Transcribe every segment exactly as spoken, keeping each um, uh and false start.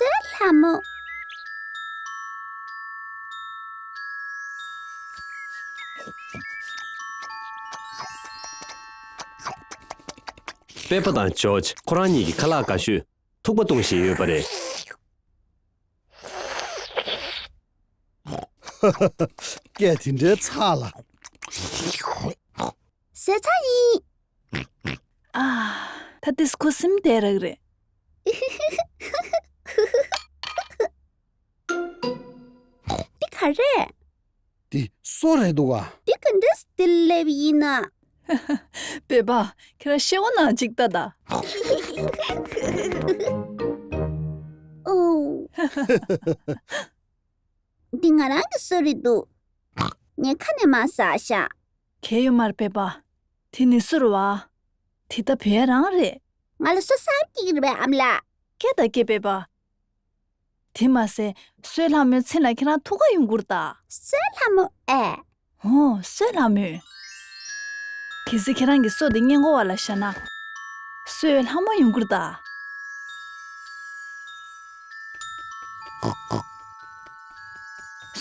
སྲོལ་ལྷ་མོ། པེ་པ་དང་ཇོརྗ་ཁོ་རང་གཉིས་ཀྱི་ཁ་ལག་དགའ་ཤོས་ཐུག་པ་གཏོང་བཞིན་ཡོད་པ་རེད། སྐད་དེ་འདྲའི་ཚ་ལ། ཟས་ཚ་ཡིན། ཨ། ད་ལྟའི་ཁོ་སེམས་བདེ་རག་རེད། འདི་ག་རེད། འདི་སོ་རེད་འདུག་ག། འདི་ག་འདྲས་འདི་སླེབས་ཡིན་ན། པེ་པ། ཁྱེད་རང་ཤེའུ་ནང་ཅིག་ལྟ་ད། ཨོ། འདི་ང་རང་གི་སོ་རེད་འདུག་ངས་ཁ་ནས་མར་ཟ་ཤག་གལ་ཡོད་མ་རེད་པེ་པ། དེ་ནི་སུ་རེད་བ། དེ་ད་བོད་རང་རེད། ང་ལ་སོ་གསར་སྐྱེས་ཀྱི་རེད་པས་ཨ་མ་ལགས། སྐད་ད་སྐད་པེ་པ། དེ་མ་ཟད་སྲོལ་ལྷ་མོའི་མཚན་ལ་ཁྱེད་རང་ཐུགས་ཁ་ཡོང་གི་རེད་ད། སྲོལ་ལྷ་མོ་ཨེ། ཧོ་སྲོལ་ལྷ་མོས། གལ་སྲིད་ཁྱེད་རང་གི་སོ་དེ་སྔས་མགོ་བ་ལ་བཞག་ན། སྲོལ་ལྷ་མོ་ཡོང་གི་རེད་ད།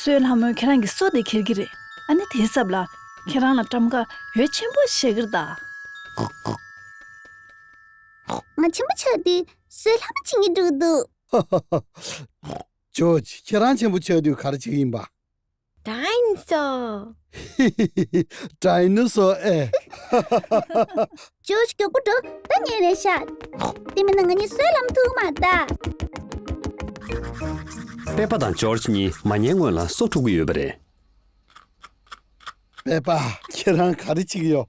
སྲོལ་ལྷ་མོས་ཁྱེད་རང་གི་སོ་དེ་ཁྱེར་གྱི་རེད། ཨ་ནི་དེའི་ཚབ་ལ་ཁྱེད་རང་ལ་ཊམ་ཀ་འོད་ཆེན་པོ་བཞག་གི་རེད་ད། ང་ཆེན་པོ་ཆགས་དུས་སྲོལ་ལྷ་མོ་བྱེད་ཀྱི་འགྲོ་གི་འདུག་ཇོ་ཇོ་ཁྱེད་རང་ཆེན་པོ་ཆགས་དུས་ག་རེ་བྱེད་ཀྱི་ཡིན་པ། ཌའི་ནོ་སོར། ཌའི་ནོ་སོར་ཨེ། ཇོ་ཇོ་མགྱོགས་པོ་འགྲོ། ད་ཉལ་རན་ཤག་དེ་མིན་ན་ང་གཉིས་སྲོལ་ལྷ་མོ་ཐུག་མ་ད། པེ་པ་དང་ཇོརྗ་གཉིས་མ་ཉལ་སྔོན་ལ་སོ་འཁྲུད་ཀྱི་ཡོད་པ་རེད། པེ་པ་ཁྱེད་རང་ག་རེ་བྱེད་ཀྱི་ཡོད།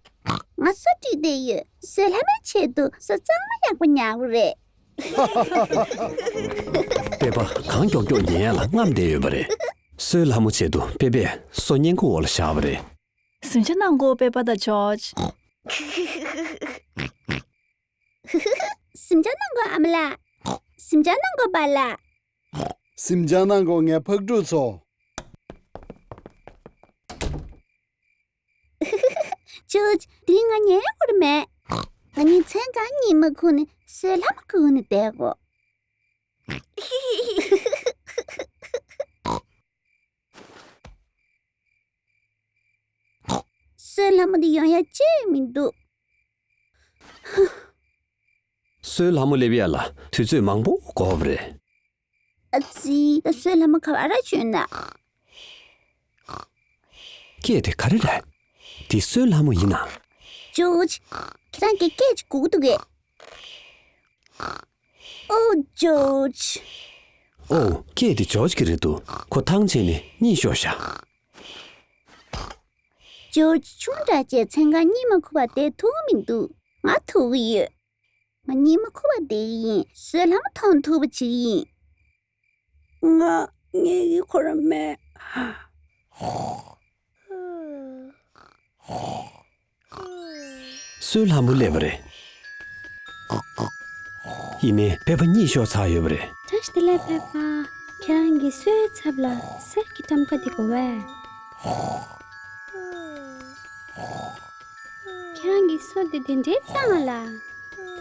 ང་སོ་འཁྲུད་བསྡད་ཡོད། སྲོལ་ལྷ་མོའི་ཆེད་དུ་སོ་གཙང་མ་ཡག་པོ་ཉར་དགོས་རེད། པེ་པ་གང་མགྱོགས་མགྱོགས་ཉལ་ཡ་ལ་རྔམ་བསྡད་ཡོད་པ་རེད། སྲོལ་ལྷ་མོ་ཆེད་དུ་པེ་པས་སོ་སྔས་མགོ་བ་ལ་བཞག་པ་རེད། གཟིམ་ཆ་གནང་གོ་པེ་པ་དང་ཇོརྗ། གཟིམ་ཆ་གནང་གོ་ཨ་མ་ལགས། གཟིམ་ཆ་གནང་གོ་པཱ་ལགས། གཟིམ་ཆ་གནང་གོ་ངའི་ཕག་ཕྲུག་ཚོ། ཇོརྗ། དེ་རིང་ང་ཉལ་དགོས་རེད་མེད། ང་གཉིས་མཚན་གང་གཉིད་མ་ཁུག་ནས་སྲོལ་ལྷ་མོ་སྒུག་ནས་བསྡད་གོ། སྲོལ་ལྷ་མོ་འདི་ཡོང་ཡ་ཅི་ཡང་མི་འདུག་སྲོལ་ལྷ་མོ་སླེབས་ཡ་ལ་དུས་ཚོད་མང་པོ་འགོར་བ་རེད། ཨ་ཙི། ད་སྲོལ་ལྷ་མོ་ག་པར་བྱོན་ན། སྐད་དེ་ག་རེ་རེད། འདི་སྲོལ་ལྷ་མོ་ཡིན་ན། ཇོརྗ། ཁྱེད་རང་གི་སྐད་ཅིག་སྒུག་འདུག་གས། ཨོ་ཇོརྗ། ཨོ། སྐད་དེ་ཇོརྗ་གི་རེད་འདུག་ཁོ་ཐང་ཆད་ནས་གཉིད་ཤོར་ཤག་ཇོརྗ་ཆུང་དྲགས་བྱས་མཚན་གང་གཉིད་མ་ཁུག་པར་བསྡད་ཐུབ་མི་འདུག་ང་ཐུག་གི་ཡོད། ང་གཉིད་མ་ཁུག་པར་བསྡད་ཀྱི་ཡིན། སྲོལ་ལྷ་མོ་མཐོང་ཐུབ་པ་བྱེད་ཀྱི་ཡིན། ང་ཉལ་གི་ཁོ་རང་མེད། སྲོལ་ལྷ་མོ་སླེབས་པ་རེད། ཡིན་ནའི་པེ་པ་གཉིད་ཤོར་ཚར་ཡོད་པ་རེད། བཀྲ་ཤིས་བདེ་ལེགས་པེ་པ། ཁྱེད་རང་གི་སོའི་ཚབ་ལ་གསེར་གྱི་ཊམ་ཀ་འདི་དགོས་པས། ཁྱེད་རང་གི་སོ་འདི་དེ་འདྲའི་གཙང་ལ།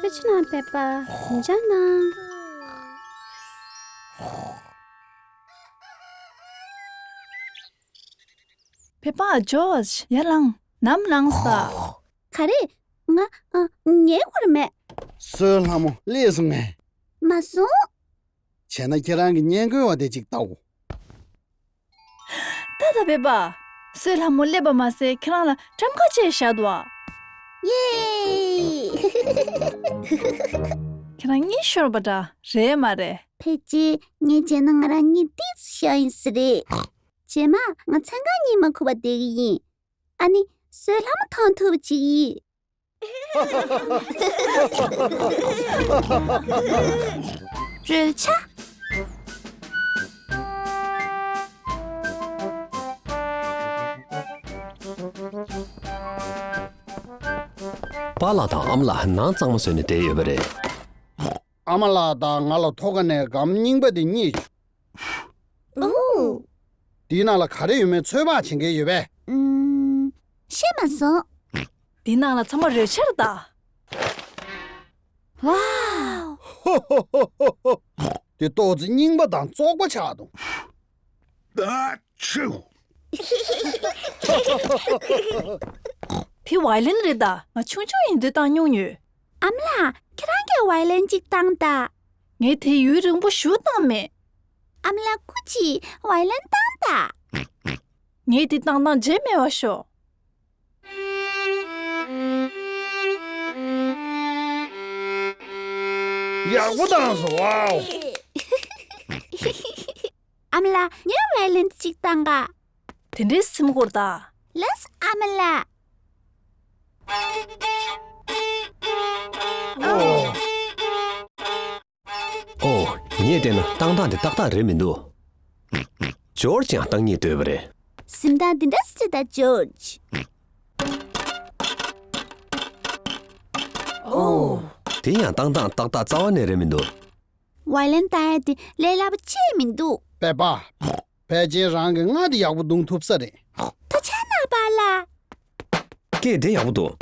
ཐུགས་རྗེ་གནང་པེ་པ། གཟིམ་འཇག་གནང་། པེ་པ། ཇོརྗ། ཡར་ལངས། ནམ་ལངས་ས། ག་རེ། ང་ཨ། ཉལ་དགོས་རེད་མེད། སྲོལ་ལྷ་མོ་སླེབས་སོང་ངས། མ་སོང་། བྱས་ན་ཁྱེད་རང་གི་སྔས་མགོའི་བ་དེ་ཅིག་ལྟའོ། ད་ད་པེ་པ། སྲོལ་ལྷ་མོ་སླེབས་པ་མ་ཟད་ཁྱེད་རང་ལ་ཊམ་ཀ་བཅས་བཞག་འདུག་ཨ། ཡེ། ཁྱེད་རང་གཉིད་ཤོར་བ་འདྲ་རེད་མ་རེད། ཕལ་ཆེར་ངས་བྱས་ན་ང་རང་གཉིད་ཏོག་ཙམ་ཤོར་ཡིན་ས་རེད། རྗེས་མ་ང་མཚན་གང་གཉིད་མ་ཁུག་པར་བསྡད་ཀྱི་ཡིན། ཨ་ནི་སྲོལ་ལྷ་མོ་མཐོང་ཐུབ་པ་བྱེད་ཀྱི་ཡིན། རོལ་ཆ། པཱ་ལགས་དང་ཨ་མ་ལགས་ནང་གཙང་མ་བཟོས་ནས་བསྡད་ཡོད་པ་རེད། ཨ་མ་ལགས་དང་ང་ལ་ཐོག་ཁ་ནས་སྒམ་རྙིང་པ་དེ་རྙེད་བྱུང་། འོ། དེའི་ནང་ལ་ག་རེ་ཡོད་མེད་ཚོད་དཔག་བྱེད་མཁན་ཡོད་པས། ཨུམ། ཤེས་མ་སོང་། འདི་ནང་ལ་ཚང་མ་རོལ་ཆ་རེད་ད། ཝའོ། དེ་ཏོག་ཙི་རྙིང་པ་དང་བཙོག་པ་ཆགས་འདུག་ད་ཆུ། དེ་ཝའི་ལིན་རེད་ད། ང་ཆུང་ཆུང་ཡིན་དུས་བཏང་མྱོང་ཡོད། ཨ་མ་ལགས། ཁྱེད་རང་གིས་ཝའི་ལིན་གཅིག་བཏང་ད། ངས་དེ་ཡུན་རིང་པོ་ཞིག་བཏང་མེད། ཨ་མ་ལགས། སྐུ་མཁྱེན། ཝའི་ལིན་བཏང་ད། ངས་དེ་བཏང་སྟངས་བརྗེད་མེད་པ་ཤོག་ཡག་པོ་བཏང་སོང་། ཝའོ། ཨ་མ་ལགས། ངས་ཝའི་ལིན་གཅིག་བཏང་ག་དེ་འདྲའི་སེམས་ཁུར་ད། ལགས་སོ་ཨ་མ་ལགས། ཨོ། ཨོ། ངས་བལྟས་ན་བཏང་སྟངས་དེ་ཏག་ཏག་རེད་མི་འདུག་ཇོརྗ་ཡང་བཏང་སྙིང་འདོད་པ་རེད། སེམས་ཐག་འདི་འདྲ་སེ་ད་ཇོརྗ། ཨོ། དེ་ཡང་བཏང་སྟངས་ཏག་ཏག་རྩ་བ་ནས་རེད་མི་འདུག་ཝའི་ལིན་བཏང་ཡ་དེ་ལས་སླ་པོ་ཅིག་མི་འདུག་པེ་པ། ཕལ་ཆེར་རང་གི་རྔ་དེ་ཡག་པོ་བརྡུང་ཐུབ་ས་རེད། ཐུགས་རྗེ་གནང་པཱ་ལགས། སྐད་དེ་ཡག་པོ་འདུག་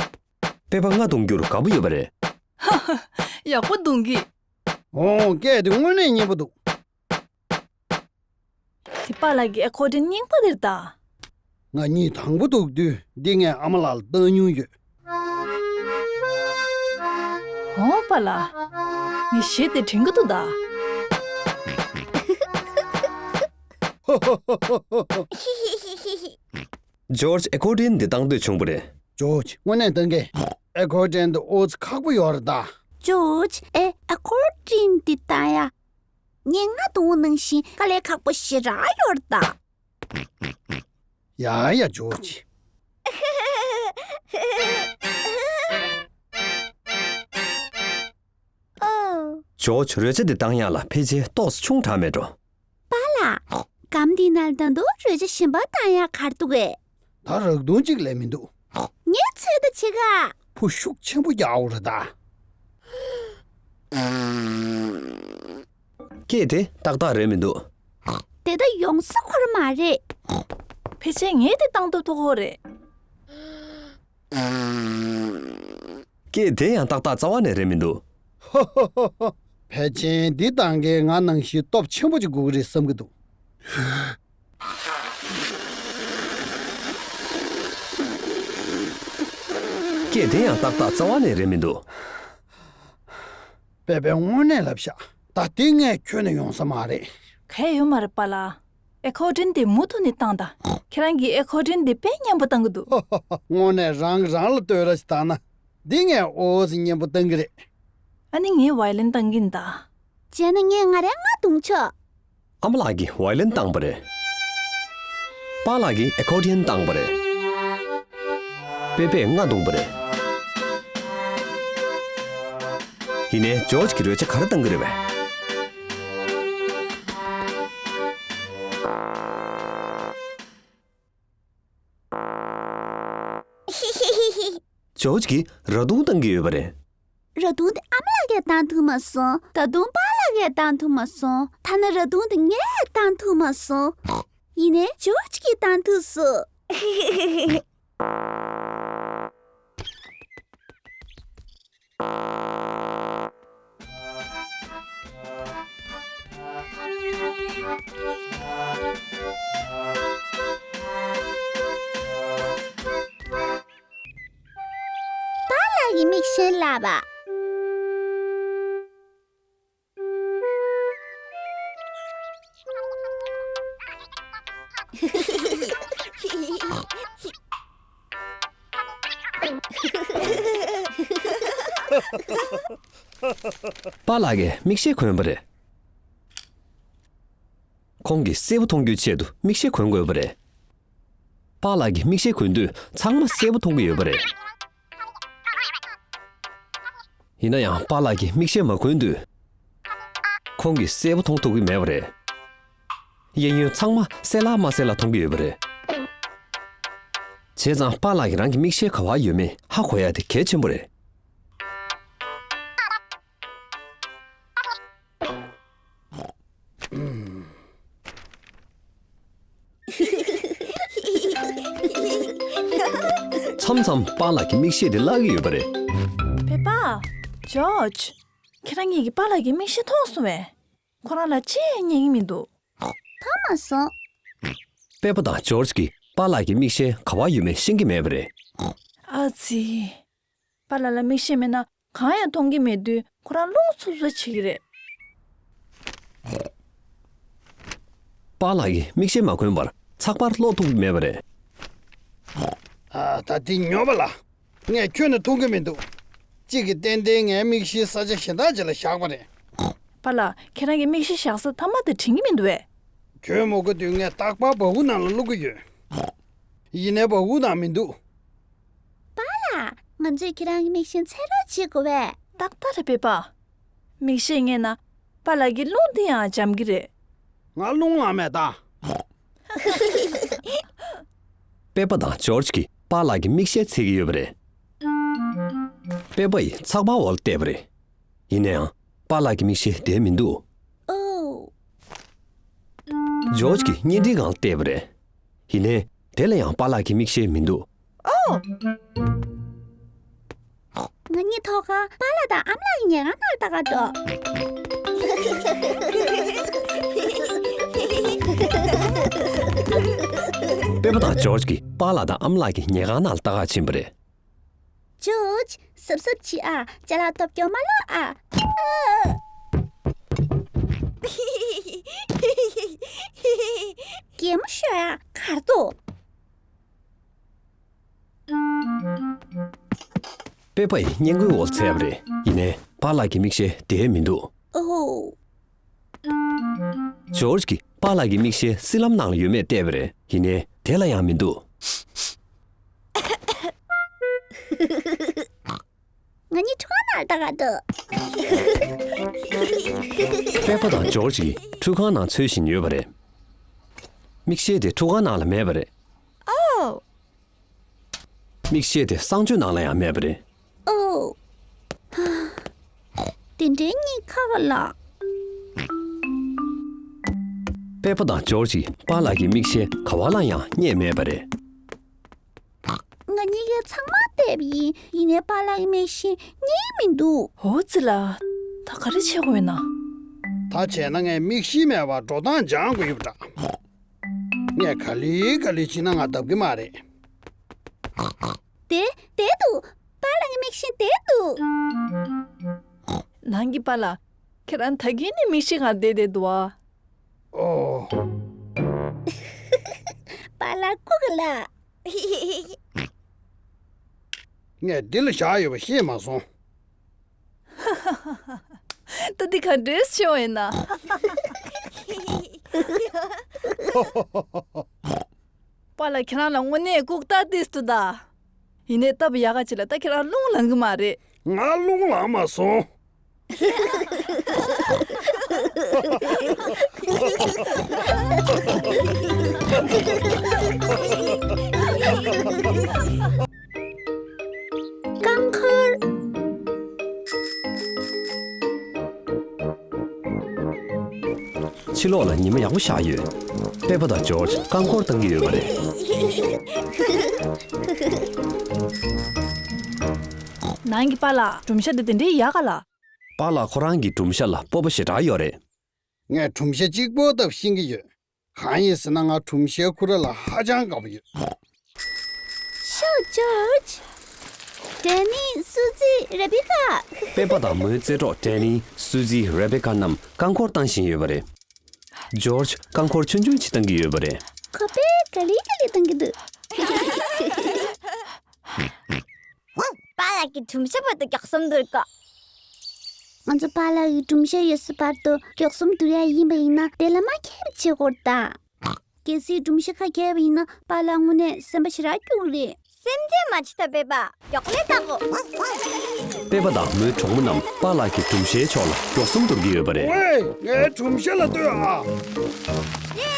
པེ་པ་རྔ་བརྡུང་རྒྱུར་དགའ་པོ་ཡོད་པ་རེད། ཡག་པོ་བརྡུང་གི་ཨོ། སྐད་དེ་དངོས་གནས་སྙན་པོ་འདུག་དེ་པཱ་ལགས་ཀྱི་ཨེ་ཁོར་ཌིན་རྙིང་པ་རེད་ད། ང་གཉིད་དྭངས་པོ་འདུག་དུས་འདི་ངས་ཨ་མ་ལགས་ལ་བཏང་མྱོང་ཡོད། འོ་པཱ་ལགས། ངས་གཞས་དེ་དྲན་གྱི་འདུག་ད། ཇོརྗ་ཨེ་ཁོར་ཌིན་འདི་བཏང་འདོད་བྱུང་བ་རེད། ཇོརྗ། དངོས་གནས་བཏང་གི་ཨེ་ཁོར་ཌིན་འདི་ཨོ་ཙི་ཁག་པོ་ཡོད་རེད་ད། ཇོརྗ། ཨེ་ཨེ་ཁོར་ཌིན་འདི་བཏང་ཡ། ངས་རྔ་བརྡུང་བ་ནང་བཞིན་དཀའ་ལས་ཁག་པོ་ཞེ་དྲག་ཡོད་རེད་ད། ཡ་ཡ་ཇོརྗ། ཨོ། ཇོརྗ། རོལ་ཆ་འདི་བཏང་ཡག་ལ་ཕལ་ཆེར་ཏོག་ཙམ་ཆུང་དྲགས་མེད་འགྲོ། པཱ་ལགས། སྒམ་འདིའི་ནང་ད་དུང་རོལ་ཆ་གཞན་པ་བཏང་ཡག་ག་རེ་འདུག་གས། ད་རག་དུང་གཅིག་ལས་མི་འདུག་ངས་ཚོད་ལྟ་བྱེད་ག་ཕོ་ཤུགས་ཆེན་པོ་རྒྱག་འོ་རེད་ད། སྐད་དེ་ཏག་ཏག་རེད་མི་འདུག་དེ་ད་ཡོང་ས་ཁོ་ར་མ་རེད། ཕལ་ཆེར་ངས་དེ་བཏང་ཐུབ་ཐུབ་ཁོ་རེད། སྐད་དེ་ཡང་ཏག་ཏག་རྩ་བ་ནས་རེད་མི་འདུག་ཕལ་ཆེར་འདི་བཏང་མཁན་ང་ནང་བཞིན་སྟོབས་ཆེན་པོ་ཅིག་དགོས་ཀྱི་རེད་བསམ་གྱི་འདུག་སྐད་དེ་ཡང་ཏག་ཏག་རྩ་བ་ནས་རེད་མི་འདུག་པེ་པེ་དངོས་གནས་ལབ་ཤག་ད་དེ་ངས་ཁྱོན་ནས་ཡོང་ས་མ་རེད། གལ་ཡོད་མ་རེད་པཱ་ལགས། ཨེ་ཁོར་ཌིན་དེ་མུ་མཐུད་ནས་བཏང་དང་། ཁྱེད་རང་གིས་ཨེ་ཁོར་ཌིན་དེ་དཔེ་སྙན་པོ་བཏང་གི་འདུག་དངོས་གནས་རང་གིས་རང་ལ་བསྟོད་ར་ཞིག་བཏང་ན། འདི་ངས་ཨོ་ཙི་སྙན་པོ་བཏང་གི་རེད། ཨ་ནི་ངས་ཝའི་ལིན་བཏང་གིན་ད། བྱས་ན་ངས་ང་རའི་རྔ་བརྡུང་ཆོག་ཨ་མ་ལགས་ཀྱིས་ཝའི་ལིན་བཏང་པ་རེད། པཱ་ལགས་ཀྱིས་ཨེ་ཁོར་ཌི་ཡན་བཏང་པ་རེད། པེ་པེས་རྔ་བརྡུངས་པ་རེད། ཡིན་ནའི་ཇོརྗ་གིས་རོལ་ཆ་ག་རེ་བཏང་གི་རེད་པས། ཇོརྗ་གིས་ར་དུང་བཏང་གི་ཡོད་པ་རེད། ར་དུང་དེ་ཨ་མ་ལགས་ཀྱིས་བཏང་ཐུབ་མ་སོང་། ད་དུང་པཱ་ལགས་ཀྱིས་བཏང་ཐུབ་མ་སོང་། ཐ་ན་ར་དུང་དེ་ངས་བཏང་ཐུབ་མ་སོང་། ཡིན་ནའི་ཇོརྗ་གིས་བཏང་ཐུབ་སོང་། པཱ་ལགས་ཀྱི་མིག་ཤེལ་ལགས་པ། པཱ་ལགས་ཀྱིས་མིག་ཤེལ་གོན་པ་རེད། ཁོང་གིས་གསལ་པོ་མཐོང་རྒྱུའི་ཆེད་དུ་མིག་ཤེལ་གོན་དགོས་པ་རེད། པཱ་ལགས་ཀྱིས་མིག་ཤེལ་གོན་དུས་ཚང་མ་གསལ་པོ་མཐོང་གི་ཡོད་པ་རེད། ཡིན་ན་ཡང་པཱ་ལགས་ཀྱིས་མིག་ཤེལ་མ་གོན་དུས། ཁོང་གིས་གསལ་པོ་མཐོང་ཐུབ་ཀྱི་མེད་པ་རེད། གཡས་གཡོན་ཚང་མ་གསལ་ལྷག་མ་གསལ་ལྷག་མཐོང་གི་ཡོད་པ་རེད། བྱས་ཙང་པཱ་ལགས་ཀྱིས་རང་གི་མིག་ཤེལ་ག་པར་ཡོད་མེད་ཧ་གོ་ཡ་དེ་གལ་ཆེན་པོ་རེད། མཚམས་མཚམས་པཱ་ལགས་ཀྱི་མིག་ཤེལ་དེ་བརླག་གི་ཡོད་པ་རེད། པེ་པ། ཇོརྗ། ཁྱེད་རང་གཉིས་ཀྱིས་པཱ་ལགས་ཀྱི་མིག་ཤེལ་མཐོང་སོང་བས། ཁོ་རང་ལ་ཅི་ཡང་རྙེད་ཀྱི་མི་འདུག་ཐོན་མ་སོང་། པད་པོ་དང་ཇོརྗ་གིས་པཱ་ལགས་ཀྱི་མིག་ཤེལ་ག་པར་ཡོད་མེད་ཤེས་ཀྱི་མེད་པ་རེད། ཨ་ཙི། པཱ་ལགས་ལ་མིག་ཤེལ་མེད་ན་གང་ཡང་མཐོང་གི་མེད་དུས་ཁོ་རང་རླུང་འཚུབ་འཚུབ་བྱེད་ཀྱི་རེད། པཱ་ལགས་ཀྱིས་མིག་ཤེལ་མ་གོན་པར་ཚགས་པར་ཀློག་ཐུབ་ཀྱི་མེད་པ་རེད། ཨ། ད་འདི་ཉོབ་པ་ལ། ངས་ཁྱོན་ནས་མཐོང་གི་མི་འདུག་གཅིག་གིས་ཏན་ཏན་ངའི་མིག་ཤེལ་ས་ཆ་གཞན་དག་ཅིག་ལ་བཞག་པ་རེད། པཱ་ལགས། ཁྱེད་རང་གི་མིག་ཤེལ་བཞག་ས་མཐའ་མ་དེ་དྲན་གྱི་མི་འདུག་པས། ཁྱོད་མ་གོ་དུས་ངས་རྟག་པར་སྦ་ཁུག་ནང་ལ་བླུག་གི་ཡོད། ཡིན་ནའི་སྦ་ཁུག་ནང་མི་འདུག་པཱ་ལགས། ང་ཚོས་ཁྱེད་རང་གི་མིག་ཤེལ་འཚོལ་རོགས་བྱེད་དགོས་པས། ཏག་ཏག་རེད་པཱ། མིག་ཤེལ་རྙེད་ན་པཱ་ལགས་ཀྱི་རླུང་དེ་ཡང་འཇམ་གྱི་རེད། ང་རླུང་ལངས་མེད་ད། པད་པ་དང་ཇོརྗ་གིས་པཱ་ལགས་ཀྱི་མིག་ཤེལ་འཚོལ་གྱི་ཡོད་པ་རེད། པད་པ་ཡིས་ཚགས་པར་འོག་ལ་བལྟས་པ་རེད། ཡིན་ན་ཡང་པཱ་ལགས་ཀྱི་མིག་ཤེལ་དེར་མི་འདུག་ཨོ། ཇོརྗ་གིས་བརྙན་འཕྲིན་སྒང་ལ་བལྟས་པ་རེད། ཡིན་ནའི་དེ་ལ་ཡང་པཱ་ལགས་ཀྱི་མིག་ཤེལ་མི་འདུག་ཨོ། ང་གཉིས་ཐོག་ཁར་པཱ་ལགས་དང་ཨ་མ་ལགས་ཀྱི་ཉལ་ཁང་ནང་ལ་ལྟ་ག་འགྲོ། པད་པ་དང་ཇོརྗ་གིས་པཱ་ལགས་དང་ཨ་མ་ལགས་ཀྱི་ཉལ་ཁང་ནང་ལ་ལྟ་ག་ཕྱིན་པ་རེད། ཇོརྗ། གཟབ་གཟབ་བྱེད་ཨ། ཅ་ལག་ཐོབ་སྐྱོ་མ་ལོག་ཨ། གད་མོ་ཤོར་ཨ། གར་འདུག་པད་པ་ཡིས་སྔས་མགོའི་འོག་ལ་འཚོལ་བ་རེད། ཡིན་ནའི་པཱ་ལགས་ཀྱི་མིག་ཤེལ་དེར་མི་འདུག་ཨོ། ཇོརྗ་གིས་པཱ་ལགས་ཀྱི་མིག་ཤེལ་བསིལ་ལྷམ་ནང་ལ་ཡོད་མེད་བལྟས་པ་རེད། ཡིན་ནའི་དེ་ལ་ཡང་མི་འདུག་ང་གཉིས་ཁྲུས་ཁང་ནང་ལ་ལྟ་ག་འགྲོ། པད་པ་དང་ཇོརྗ་གིས་ཁྲུས་ཁང་ནང་འཚོལ་བཞིན་ཡོད་པ་རེད། མིག་ཤེལ་དེ་ཁྲུས་ཁང་ནང་ལ་མེད་པ་རེད། ཨོ། མིག་ཤེལ་དེ་གསང་སྤྱོད་ནང་ལ་ཡང་མེད་པ་རེད། ཨོ། དེ་འདྲའི་གཉིད་ཁ་ག་ལ། པད་པ་དང་ཇོརྗ་གིས་པཱ་ལགས་ཀྱི་མིག་ཤེལ་ག་པར་ལ་ཡང་རྙེད་མེད་པ་རེད། ང་གཉིས་ཀས་ཚང་མ་བལྟས་པ་ཡིན། ཡིན་ནའི་པཱ་ལགས་ཀྱི་མིག་ཤེལ་རྙེད་མི་འདུག་ཨོ་ཙི་ལ། ད་ག་རེ་བྱེད་དགོས་ཡོད་ན། ད་བྱས་ན་ངས་མིག་ཤེལ་མེད་པར་འགྲོ་སྟངས་སྦྱང་དགོས་ཡོད་པ་འདྲ། ངས་ག་ལེ་ག་ལེ་བྱས་ན་ང་བརྡབ་ཀྱི་མ་རེད། དེ་དེ་འདུག་པཱ་ལགས་ཀྱི་མིག་ཤེལ་དེ་འདུག་ནང་གི་པཱ་ལགས། ཁྱེད་རང་ད་གིན་ནས་མིག་ཤེལ་སྒང་བསྡད་བསྡད་འདུག་ཨ། ཨོ། པཱ་ལགས་སྐུ་ག་ལ། ངས་འདི་ལ་བཞག་ཡོད་པ་ཤེས་མ་སོང་། ད་འདི་ག་འདྲས་ཤོར་ཡིན་ན། པཱ་ལགས་ཁྱེད་རང་ལ་དངོས་གནས་ལྐུགས་རྟགས་ཏིས་ཏུ་ད། ཡིན་ནའི་སྟབས་ཡག་ག་ཅིག་ལ་ད་ཁྱེད་རང་རླུང་ལངས་གི་མ་རེད། ང་རླུང་ལངས་མ་སོང་། རྐང་འཁོར། ཕྱི་ལོགས་ལ་ཉི་མ་ཡག་པོ་ཤར་ཡོད། པད་པ་དང་ཇོརྗ་རྐང་འཁོར་བཏང་གི་ཡོད་པ་རེད། ནང་གི་པཱ་ལགས། སྒྲུང་བཤད་དེ་དེ་འདྲའི་ཡག་ག་ལ། པཱ་ལགས་ཁོ་རང་གི་སྒྲུང་བཤད་ལ་སྤོབས་པ་ཞེ་དྲག་ཡོད་རེད། ངས་སྒྲུང་བཤད་གཅིག་པོ་ལྟ་བུ་ཤེས་ཀྱི་ཡོད། གང་ཡིན་ཟེར་ན་ང་སྒྲུང་བཤད་ཁོ་རང་ལ་ཧ་ཅང་དགའ་པོ་ཡོད། ཤོག་ཇོརྗ། ཌེ་ནི། སུ་ཛི། རེ་བེ་ཀ། པད་པ་དང་མོའི་རྩེད་གྲོགས་ཌེ་ནི། སུ་ཛི། རེ་བེ་ཀ་རྣམས་རྐང་འཁོར་བཏང་བཞིན་ཡོད་པ་རེད། ཇོརྗ་རྐང་འཁོར་ཆུང་ཆུང་ཅིག་བཏང་གི་ཡོད་པ་རེད། ཁོ་པས་ག་ལེ་ག་ལེ་བཏང་གི་འདུག་པཱ་ལགས་ཀྱི་སྒྲུང་བཤད་བར་དུ་མགྱོགས་སོང་བསྡུར་དགོས། ང་ཚོ་པཱ་ལགས་ཀྱི་སྒྲུང་བཤད་ཡོད་སའི་བར་དུ་མགྱོགས་སོང་བསྡུར་ཡ་ཡིན་པ་ཡིན་ན་དེ་ལ་མ་ཁྱབ་བྱེད་དགོས་ད། གལ་སྲིད་སྒྲུང་བཤད་ཁ་གྱེས་པ་ཡིན་ན་པཱ་ལགས་དངོས་གནས་སེམས་པ་ཞེ་དྲག་སྐྱོ་གི་རེད། སེམས་ཁྲལ་མ་བྱེད་ད་པད་པ། མགྱོགས་ལས་བལྟ་གོ། པད་པ་དང་མོའི་གྲོགས་མོ་རྣམས་པཱ་ལགས་ཀྱི་སྒྲུང་བཤད་ཕྱོགས་ལ་མགྱོགས་སོང་བསྡུར་གྱི་ཡོད་པ་རེད། ཝེ། ངའི་སྒྲུང་བཤད་ལ་ལྟོས་ཨ། ཡེ།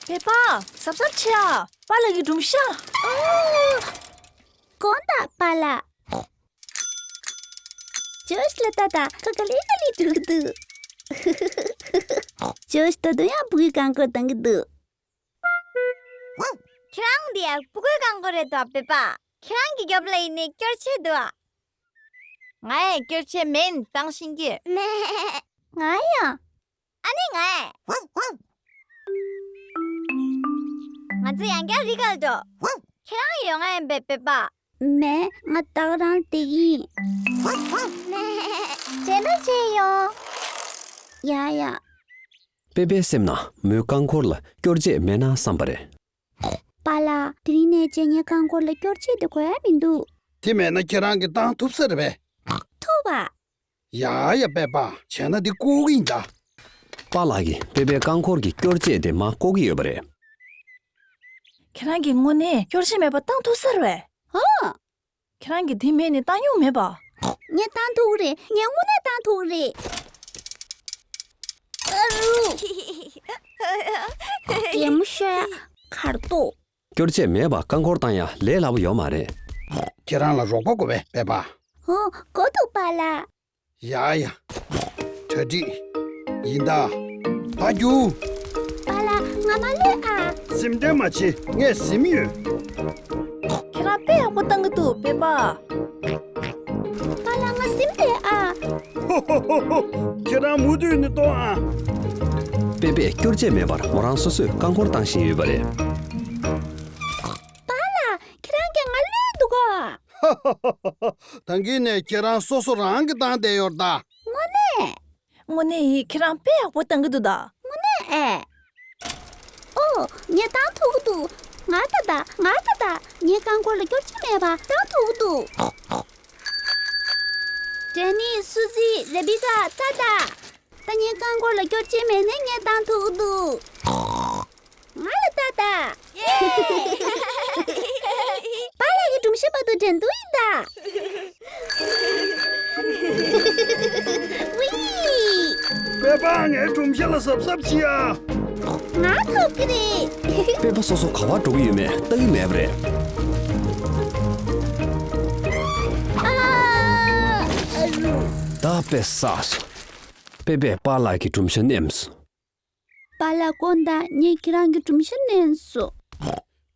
པད་པ། གཟབ་གཟབ་བྱེད་ཨ། པཱ་ལགས་ཀྱི་སྒྲུང་བཤད། དགོངས་དག་པཱ་ལགས། ཇོརྗ་ལ་ལྟ་དང་། ཁོ་ག་ལེ་ག་ལེ་འགྲོ་གི་འདུག་ཇོརྗ་ད་དུང་ཡང་སྤུ་གུའི་རྐང་འཁོར་བཏང་གི་འདུག་ཁྱེད་རང་འདི་ཡང་སྤུ་གུའི་རྐང་འཁོར་རེད་དོ་པད་པ། ཁྱེད་རང་གི་རྒྱབ་ལ་ཡིན་ནའི་སྐྱོར་ཆེ་འདུག་ཨ། ང་ཡང་སྐྱོར་ཆས་མེད་བཏང་ཤིང་གི། མེད། ང་ཡང་། ཨ་ནི་ང་། ང་ཚོ་ཡང་བསྐྱར་རི་ཁར་འགྲོ། ཁྱེད་རང་ཡོང་ང་ཡིན་པས་པེ་པ། མེད། ང་ད་ག་རང་བསྡད་ཀྱི་ཡིན། མེད། རྗེས་མ་མཇལ་ཡོང་། ཡ་ཡ། པེ་པའི་སེམས་ན་མོའི་རྐང་འཁོར་ལ་སྐྱོར་ཆས་མེད་ན་བསམ་པ་རེད། པཱ་ལགས། དེ་རིང་ནས་བྱས་ངའི་རྐང་འཁོར་ལ་སྐྱོར་ཆས་དེ་དགོས་ཡ་མི་འདུག་དེ་མེད་ན་ཁྱེད་རང་གིས་བཏང་ཐུབ་ས་རེད་པས། ཐུབ་པ། ཡ་ཡ་པེ་པ། བྱས་ན་འདི་བཀོག་གི་ཡིན་ད། པཱ་ལགས་ཀྱིས་པེ་པའི་རྐང་འཁོར་གྱི་སྐྱོར་ཆས་དེ་མར་བཀོག་གི་ཡོད་པ་རེད། ཁྱེད་རང་གིས་དངོས་གནས་སྐྱོར་ཆས་མེད་པ་བཏང་ཐུབ་ས་རེད་པས། ཧ། ཁྱེད་རང་གིས་དེ་མེད་ནས་བཏང་མྱོང་མེད་པ། ངས་བཏང་ཐུབ་ཀྱི་རེད། ངས་དངོས་གནས་བཏང་ཐུབ་ཀྱི་རེད། ཨ་རུ། གད་མོ་ཤོར་ཡ། ཁ་རྡོ། སྐྱོར་ཆས་མེད་པར་རྐང་འཁོར་བཏང་ཡ་ལས་སླ་པོ་ཡོད་མ་རེད། ཁྱེད་རང་ལ་རོགས་པ་དགོས་པས་པེ་པ། ཧོ། དགོས་འདུག་པཱ་ལགས། ཡ་ཡ། གྲ་སྒྲིག་ཡིན་ད། ད་རྒྱུགས། པཱ་ལགས། ང་མ་ལུས་ཨ། སེམས་ཁྲལ་མ་བྱེད། ངས་ཟིན་ཡོད། ཁྱེད་རང་དཔེ་ཡག་པོ་བཏང་གི་འདུག་པེ་པ། པཱ་ལགས། ང་ཟིན་བསྡད་ཨ། ཧོ་ཧོ་ཧོ་ཧོ། ཁྱེད་རང་མུ་མཐུད་ནས་གཏོང་ཨ། པེ་པས་སྐྱོར་ཆས་མེད་པར་མོ་རང་སོ་སོས་རྐང་འཁོར་བཏང་བཞིན་ཡོད་པ་རེད། པཱ་ལགས། ཁྱེད་རང་གིས་ང་བསླུས་འདུག་ག་ད་གིན་ནས་ཁྱེད་རང་སོ་སོ་རང་གིས་བཏང་བསྡད་ཡོད་རེད་ད། དངོས་གནས། དངོས་གནས་ཡིན། ཁྱེད་རང་དཔེ་ཡག་པོ་བཏང་གི་འདུག་ད། དངོས་གནས་ཨེ། ཨོ། ངས་བཏང་ཐུབ་ཀྱི་འདུག་ང་ད་ད། ང་ད་ད། ངའི་རྐང་འཁོར་ལ་སྐྱོར་ཆས་མེད་པ་བཏང་ཐུབ་ཀྱི་འདུག་ཌེ་ནི། སུ་ཛི། རེ་བི་ཀ། ད་ད། ད་ངའི་རྐང་འཁོར་ལ་སྐྱོར་ཆས་མེད་ནས་ངས་བཏང་ཐུབ་ཀྱི་འདུག་ང་ལ་ལྟ་ད། པཱ་ལགས་ཀྱི་སྒྲུང་བཤད་བར་དུ་འགྲན་བསྡུར་ཡིན་ད། ཝི། པེ་པ། ངའི་སྒྲུང་བཤད་ལ་གཟབ་གཟབ་བྱེད་ཨ། ང་ཐོབ་ཀྱི་རེད། པེ་པ་སོ་སོ་ག་པར་འགྲོ་གི་ཡོད་མེད་ལྟ་གི་མེད་པ་རེད། ཨ། ཨ་རུ། ད་དཔེ་བསགས་སོང་། པེ་པས་པཱ་ལགས་ཀྱི་སྒྲུང་བཤད་ནེམ་སོང་། པཱ་ལགས། དགོངས་དག་ངས་ཁྱེད་རང་གི་སྒྲུང་བཤད་ནེམ་སོང་།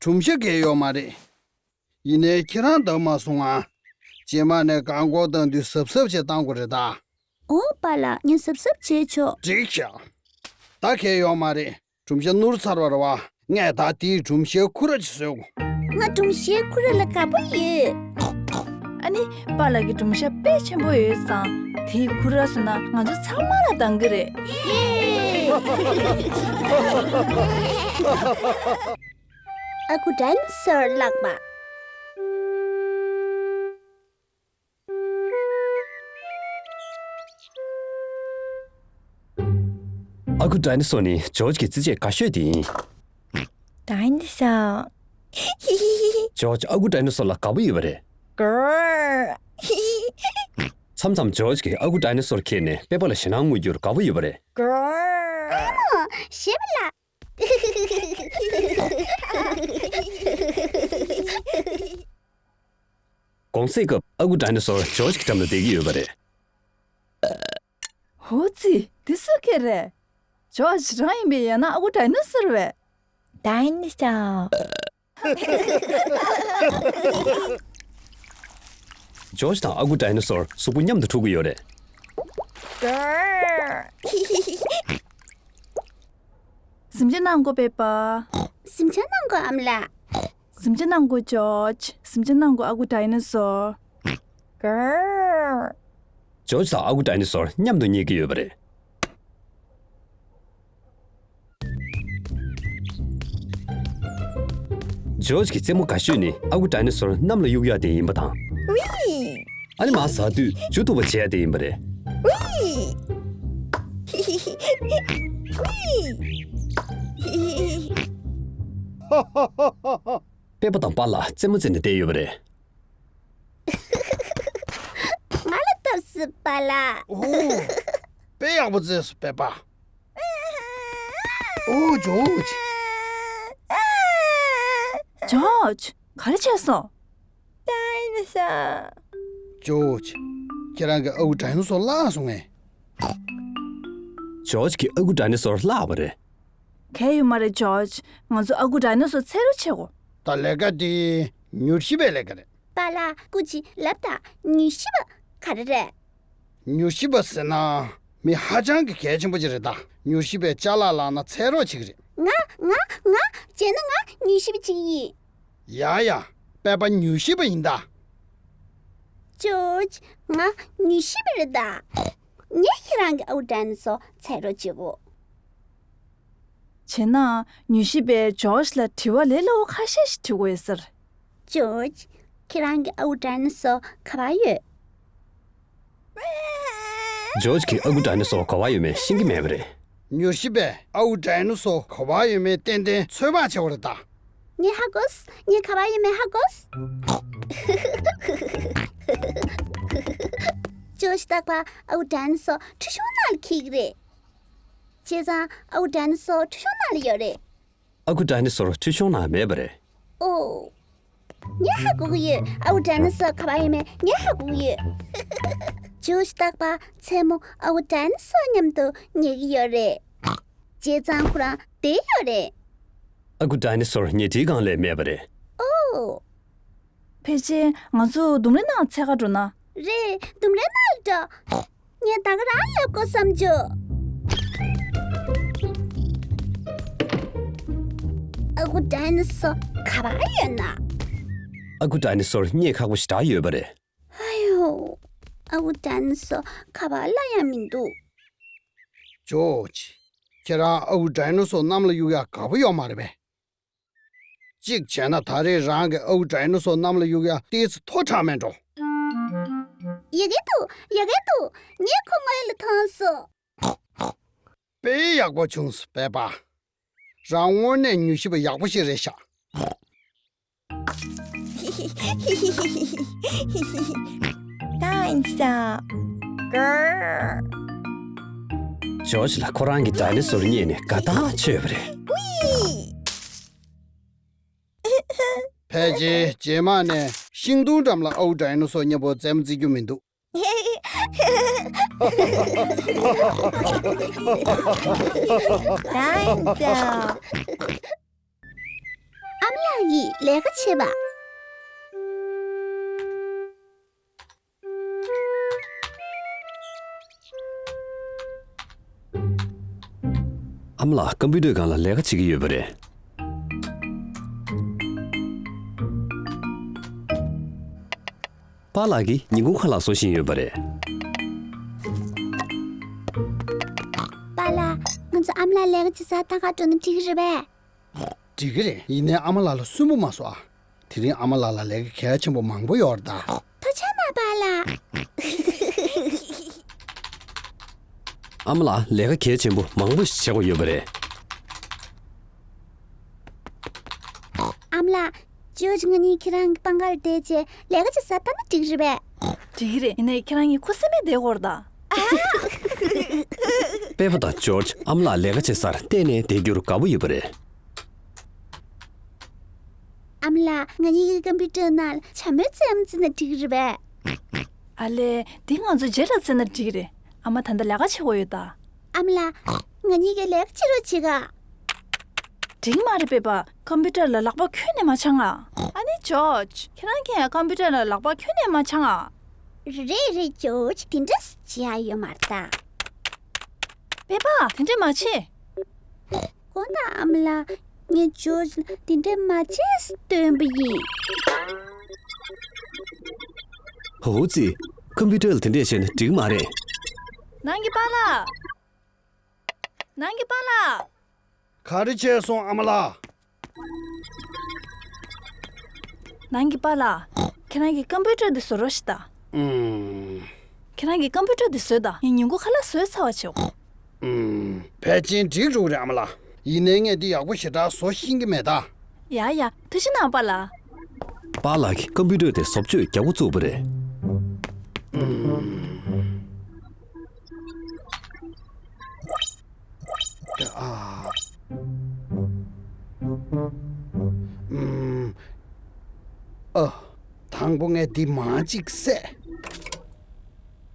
སྒྲུང་བཤད་གལ་ཡོད་མ་རེད། ཡིན་ནའི་ཁྱེད་རང་འདང་མ་སོང་ང་། རྗེས་མ་ནས་རྐང་འཁོར་བཏང་དུས་གཟབ་གཟབ་བྱས་བཏང་དགོས་རེད་ད། ཨོ་པཱ་ལགས། ངས་གཟབ་གཟབ་བྱས་ཆོག་འགྲིག་ཤག་ད་གལ་ཡོད་མ་རེད། སྒྲུང་བཤད་ནོར་ཚར་བ་རེད་པ། ངས་ད་དེའི་སྒྲུང་བཤད་ཁུ་ར་ཅིག་བཟོས་གོ། ང་སྒྲུང་བཤད་ཁུ་ར་ལ་དགའ་པོ་ཡོད། ཨ་ནི་པཱ་ལགས་ཀྱི་སྒྲུང་བཤད་དཔེ་ཆེན་པོ་ཡོད་ཙང་། དེའི་ཁུ་ར་བཟོས་ན་ང་ཚོ་ཚང་མ་ལ་འདང་གི་རེད། ཨ་ཁུ་ཌའི་ནོ་སོར་ལགས་པ། ཨ་ཁུ་ཌའི་ནོ་སོར་ནི་ཇོརྗ་གི་རྩེད་ཆས་དགའ་ཤོས་དེ་ཡིན། ཌའི་ནོ་སོར། ཇོརྗ་ཨ་ཁུ་ཌའི་ནོ་སོར་ལ་དགའ་པོ་ཡོད་པ་རེད། མཚམས་མཚམས་ཇོརྗ་གིས་ཨ་ཁུ་ཌའི་ནོ་སོར་ཁྱེར་ནས་པེ་པ་ལ་ཞེད་སྣང་དངོས་རྒྱུར་དགའ་པོ་ཡོད་པ་རེད། ཨ་མ། ཞེད་པ་ལ། གུང་སེང་སྐབས་ཨ་ཁུ་ཌའི་ནོ་སོར་ཇོརྗ་གི་འགྲམ་ལ་བསྡད་ཀྱི་ཡོད་པ་རེད། ཧོ་ཙི། འདི་སུ་སྐད་རེད། ཇོརྗ་རང་ཡིན་པས། ཡང་ན་ཨ་ཁུ་ཌའི་ནོ་སོར་བས། ཌའི་ནོ་སོར། ཇོརྗ་དང་ཨ་ཁུ་ཌའི་ནོ་སོར་གཟུགས་པོ་མཉམ་དུ་འཁྲུག་གི་ཡོད་རེད། གཟིམ་ཆ་གནང་དགོས་པས་པ། གཟིམ་ཆ་གནང་དགོས་ཨ་མ་ལགས། གཟིམ་ཆ་གནང་དགོས་ཇོརྗ། གཟིམ་ཆ་གནང་དགོས་ཨ་ཁུ་ཌའི་ནོ་སོར། ཇོརྗ་དང་ཨ་ཁུ་ཌའི་ནོ་སོར་མཉམ་དུ་རྙེད་ཀྱི་ཡོད་པ་རེད། ཇོརྗ་གི་རྩེད་མོ་དགའ་ཤོས་ནི་ཨ་ཁུ་ཌའི་ནོ་སོར་གནམ་ལ་གཡུག་ཡག་དེ་ཡིན་པ་དང་། ཨ་ནི་མར་ཟགས་དུས་མཇུག་རྟུག་པ་བྱེད་ཡག་དེ་ཡིན་པ་རེད། པེ་པ་དང་པཱ་ལགས་རྩེད་མོ་རྩེ་ནས་བསྡད་ཡོད་པ་རེད། ང་ལ་ལྟོས་སི་པཱ་ལགས། ཨོ། དཔེ་ཡག་པོ་རྩེས་སོང་པེ་པ། ཨོ་ཇོརྗ། ཇོརྗ། ག་རེ་བྱས་སོང་། ཌའི་ནོ་སོར། ཇོརྗ། ཁྱེད་རང་གིས་ཨ་ཁུ་ཌའི་ནོ་སོར་བརླགས་སོང་ངས། ཇོརྗ་གིས་ཨ་ཁུ་ཌའི་ནོ་སོར་བརླགས་པ་རེད། གལ་ཡོད་མ་རེད་ཇོརྗ། ང་ཚོ་ཨ་ཁུ་ཌའི་ནོ་སོར་འཚོལ་རོགས་བྱེད་དགོས། ད་ལས་ཀ་དེ་མྱུར་ཞིབ་པའི་ལས་ཀ་རེད། པཱ་ལགས། སྐུ་མཁྱེན་ལབ་དང་། མྱུར་ཞིབ་པ། ག་རེ་རེད། མྱུལ་ཞིབ་པ་ཟེར་ན་མི་ཧ་ཅང་གི་གལ་ཆེན་པོ་ཅིག་རེད་ད། མྱུལ་ཞིབ་པས་ཅ་ལག་བླངས་ན་འཚོལ་རོགས་བྱེད་ཀྱི་རེད། ང་ང་ང་བྱས་ན་ང་མྱུལ་ཞིབ་པ་ཅིག་ཡིན། ཡ་ཡ། པེ་པ་མྱུལ་ཞིབ་པ་ཡིན་ད། ཇོརྗ། ང་མྱུལ་ཞིབ་པ་རེད་ད། ངས་ཁྱེད་རང་གི་ཨའུ་ཌའི་ནོ་སོར་འཚོལ་རོགས་བྱེད་དགོས། བྱས་ན་མྱུལ་ཞིབ་པས་ཇོརྗ་ལ་དྲི་བ་ལས་སླ་བོ་ཁ་ཤས་ཤིག་དྲི་དགོས་ཟེར། ཇོརྗ། ཁྱེད་རང་གི་ཨའུ་ཌའི་ནོ་སོར་ག་པར་ཡོད། ཇོརྗ་གིས་ཨ་ཁུ་ཌའི་ནོ་སོར་ག་པར་ཡོད་མེད་ཤེས་ཀྱི་མེད་པ་རེད། མྱུལ་ཞིབ་པས་ཨ་ཁུ་ཌའི་ནོ་སོར་ག་པར་ཡོད་མེད་ཏན་ཏན་ཚོད་དཔག་བྱས་པ་རེད་ད། ངས་ཧ་གོ་སོང་། ངས་ག་པར་ཡོད་མེད་ཧ་གོ་སོང་། ཇོརྗ། རྟག་པར་ཨ་ཁུ་ཌའི་ནོ་སོར་ཁྲུས་གཞོང་ནང་ལ་འཁྱེར་གྱི་རེད། བྱས་ཙང་ཨ་ཁུ་ཌའི་ནོ་སོར་ཁྲུས་གཞོང་ནང་ལ་ཡོད་རེད། ཨ་ཁུ་ཌའི་ནོ་སོར་ཁྲུས་གཞོང་ནང་མེད་པ་རེད། ཨོ། ངས་ཧ་གོ་གི་ཡོད། ཨ་ཁུ་ཌའི་ནོ་སོར་ག་པར་ཡོད་མེད་ངས་ཧ་གོ་གི་ཡོད། ཇོརྗ། རྟག་པར་མཚན་མོ་ཨ་ཁུ་ཌའི་ནོ་སོར་མཉམ་དུ་ཉལ་གྱི་ཡོད་རེད། བྱས་ཙང་ཁོ་རང་བསྡད་ཡོད་རེད། ཨ་ཁུ་ཌའི་ནོ་སོར་ཉལ་ཁྲིའི་སྒང་ལ་མེད་པ་རེད། ཨོ། ཕལ་ཆེར་ང་ཚོ་ལྡུམ་རའི་ནང་འཚོལ་ག་འགྲོ་ན། རེད། ལྡུམ་རའི་ནང་ལ་འགྲོ། ངས་ད་ག་རང་སླེབས་དགོས་བསམ་བྱུང་། ཨ་ཁུ་ཌའི་ནོ་སོར་ག་པར་ཡོད་ན། ཨ་ཁུ་ཌའི་ནོ་སོར་རྙེད་ཁག་པོ་ཞེ་དྲག་ཡོད་པ་རེད། ཨ་ཡོ། ཨ་ཁུ་ཌའི་ནོ་སོར་ག་པར་ལ་ཡང་མི་འདུག་ཇོརྗ། ཁྱེད་རང་ཨ་ཁུ་ཌའི་ནོ་སོར་གནམ་ལ་གཡུག་ཡག་དགའ་པོ་ཡོད་མ་རེད་པས། གཅིག་བྱས་ན་ད་རེས་རང་གི་ཨའུ་ཌའི་ནོ་སོར་གནམ་ལ་གཡུག་ཡ་ཏོག་ཙམ་མཐོ་དྲགས་མེད་འགྲོ། ཡག་གི་འདུག་ཡག་གི་འདུག་ངས་ཁོ་སྔོན་ལ་མཐོང་སོང་། དཔེ་ཡག་པོ་བྱུང་སོང་པེ་པ། རང་དངོས་གནས་མྱུལ་ཞིབ་པ་ཡག་པོ་ཞིག་རེད་ཤག་ཀའིན་ས། ཇོརྗ་ལ་ཁོ་རང་གི་ཌའི་ནོ་སོར་རྙེད་ནས་དགའ་ཐག་ཆོད་པ་རེད། ཕལ་ཆེར་རྗེས་མ་ནས་ཤིང་སྡོང་འགྲམ་ལ་ཨའུ་ཌའི་ནོ་སོར་མཉམ་པོ་རྩེད་མོ་རྩེ་རྒྱུ་མི་འདུག་ཀའིན་ས། ཨ་མ་ལགས་ཀྱིས་ལས་ཀ་བྱེད་པ། ཨ་མ་ལགས་ཀམ་པུ་ཊར་སྒང་ལ་ལས་ཀ་བྱེད་ཀྱི་ཡོད་པ་རེད། པཱ་ལགས་ཀྱིས་ཉིན་གུང་ཁ་ལག་བཟོ་བཞིན་ཡོད་པ་རེད། པཱ་ལགས། ང་ཚོ་ཨ་མ་ལགས་ལས་ཀ་བྱེད་སར་ལྟ་ག་འགྲོ་ན་འགྲིག་གི་རེད་པས། འགྲིག་གི་རེད། ཡིན་ནའི་ཨ་མ་ལགས་ལ་སུན་པོ་མ་བཟོ་ཨ། དེ་རིང་ཨ་མ་ལགས་ལ་ལས་ཀ་གལ་ཆེན་པོ་མང་པོ་ཡོད་རེད་ད། ཐུགས་རྗེ་གནང་པཱ་ལགས། ཨ་མ་ལགས་ལས་ཀ་གལ་ཆེན་པོ་མང་པོ་ཞིག་བྱེད་དགོས་ཡོད་པ་རེད། ཨ་མ་ལགས། ཇོརྗ་ང་གཉིས་ཁྱེད་རང་གི་པང་ཁར་བསྡད་བྱས་ལས་ཀ་བྱེད་སར་ལྟ་ན་འགྲིག་གི་རེད་པས། འགྲིག་གི་རེད། ཡིན་ནའི་ཁྱེད་རང་གཉིས་ཁུ་སིམ་མེར་བསྡད་དགོས་རེད་ད། པེ་པ་དང་ཇོརྗ་ཨ་མ་ལགས་ལས་ཀ་བྱེད་སར་གཏན་ནས་བསྡད་རྒྱུར་དགའ་པོ་ཡོད་པ་རེད། ཨ་མ་ལགས། ང་གཉིས་ཀྱིས་ཀམ་པུ་ཊར་ནང་ལ་བྱ་མོའི་རྩེད་མོ་རྩེས་ན་འགྲིག་གི་རེད་པས། ཨ་ལས། འདི་ང་ཚོ་རྗེས་ལ་རྩེས་ན་འགྲིག་གི་རེད། ཨ་མ་ད་ལྟ་ལས་ཀ་བྱེད་དགོས་ཡོད་ད། ཨ་མ་ལགས། ང་གཉིས་ཀྱིས་ལས་ཀ་བྱེད་རོགས་བྱེད་ག་འགྲིག་མ་རེད་པེ་པ། ཀམ་པུ་ཊར་ལ་ལག་པ་ཁྱོན་ནས་མ་འཆང་ཨ། ཨ་ནི་ཇོརྗ། ཁྱེད་རང་གིས་ཀམ་པུ་ཊར་ལ་ལག་པ་ཁྱོན་ནས་མ་འཆང་ཨ། རེད་རེད་ཇོརྗ། དེ་འདྲ་བྱེད་ཡ་ཡོད་མ་རེད་ད། པེ་པ། དེ་འདྲ་མ་བྱེད། དགོངས་དག་ཨ་མ་ལགས། ངས་ཇོརྗ་ལ་དེ་འདྲ་མ་བྱེད་ཟེར་སྟོན་པ་ཡིན། ཧོ་ཙི། ཀམ་པུ་ཊར་ལ་དེ་འདྲས་བྱས་ན་འགྲིག་མ་རེད། ནང་གི་པཱ་ལགས། ནང་གི་པཱ་ལགས། ག་རེ་བྱས་སོང་ཨ་མ་ལགས། ནང་གི་པཱ་ལགས། ཁྱེད་རང་གིས་ཀམ་པུ་ཊར་འདི་བཟོ་རོགས་ཞེས་ད། ཨུམ། ཁྱེད་རང་གིས་ཀམ་པུ་ཊར་འདི་བཟོས་ད། ངས་ཉིན་གུང་ཁ་ལག་བཟོས་ཚར་བ་བྱེད། ཨུམ། ཕལ་ཆེར་འགྲིག་འགྲོ་གི་རེད་ཨ་མ་ལགས། ཡིན་ནའི་ངས་འདི་ཡག་པོ་ཞེ་དྲག་བཟོ་ཤེས་ཀྱི་མེད་ད། ཡ་ཡ། ཐུགས་རྗེ་གནང་པཱ་ལགས། པཱ་ལགས་ཀྱིས་ཀམ་པུ་ཊར་དེ་བཟོ་བཅོས་རྒྱག་འགོ་བཙུགས་པ་རེད། ཨུམ། ཨ། ཨུམ། ཨ། དང་པོ་ངས་འདི་མར་གཅིག་བསད།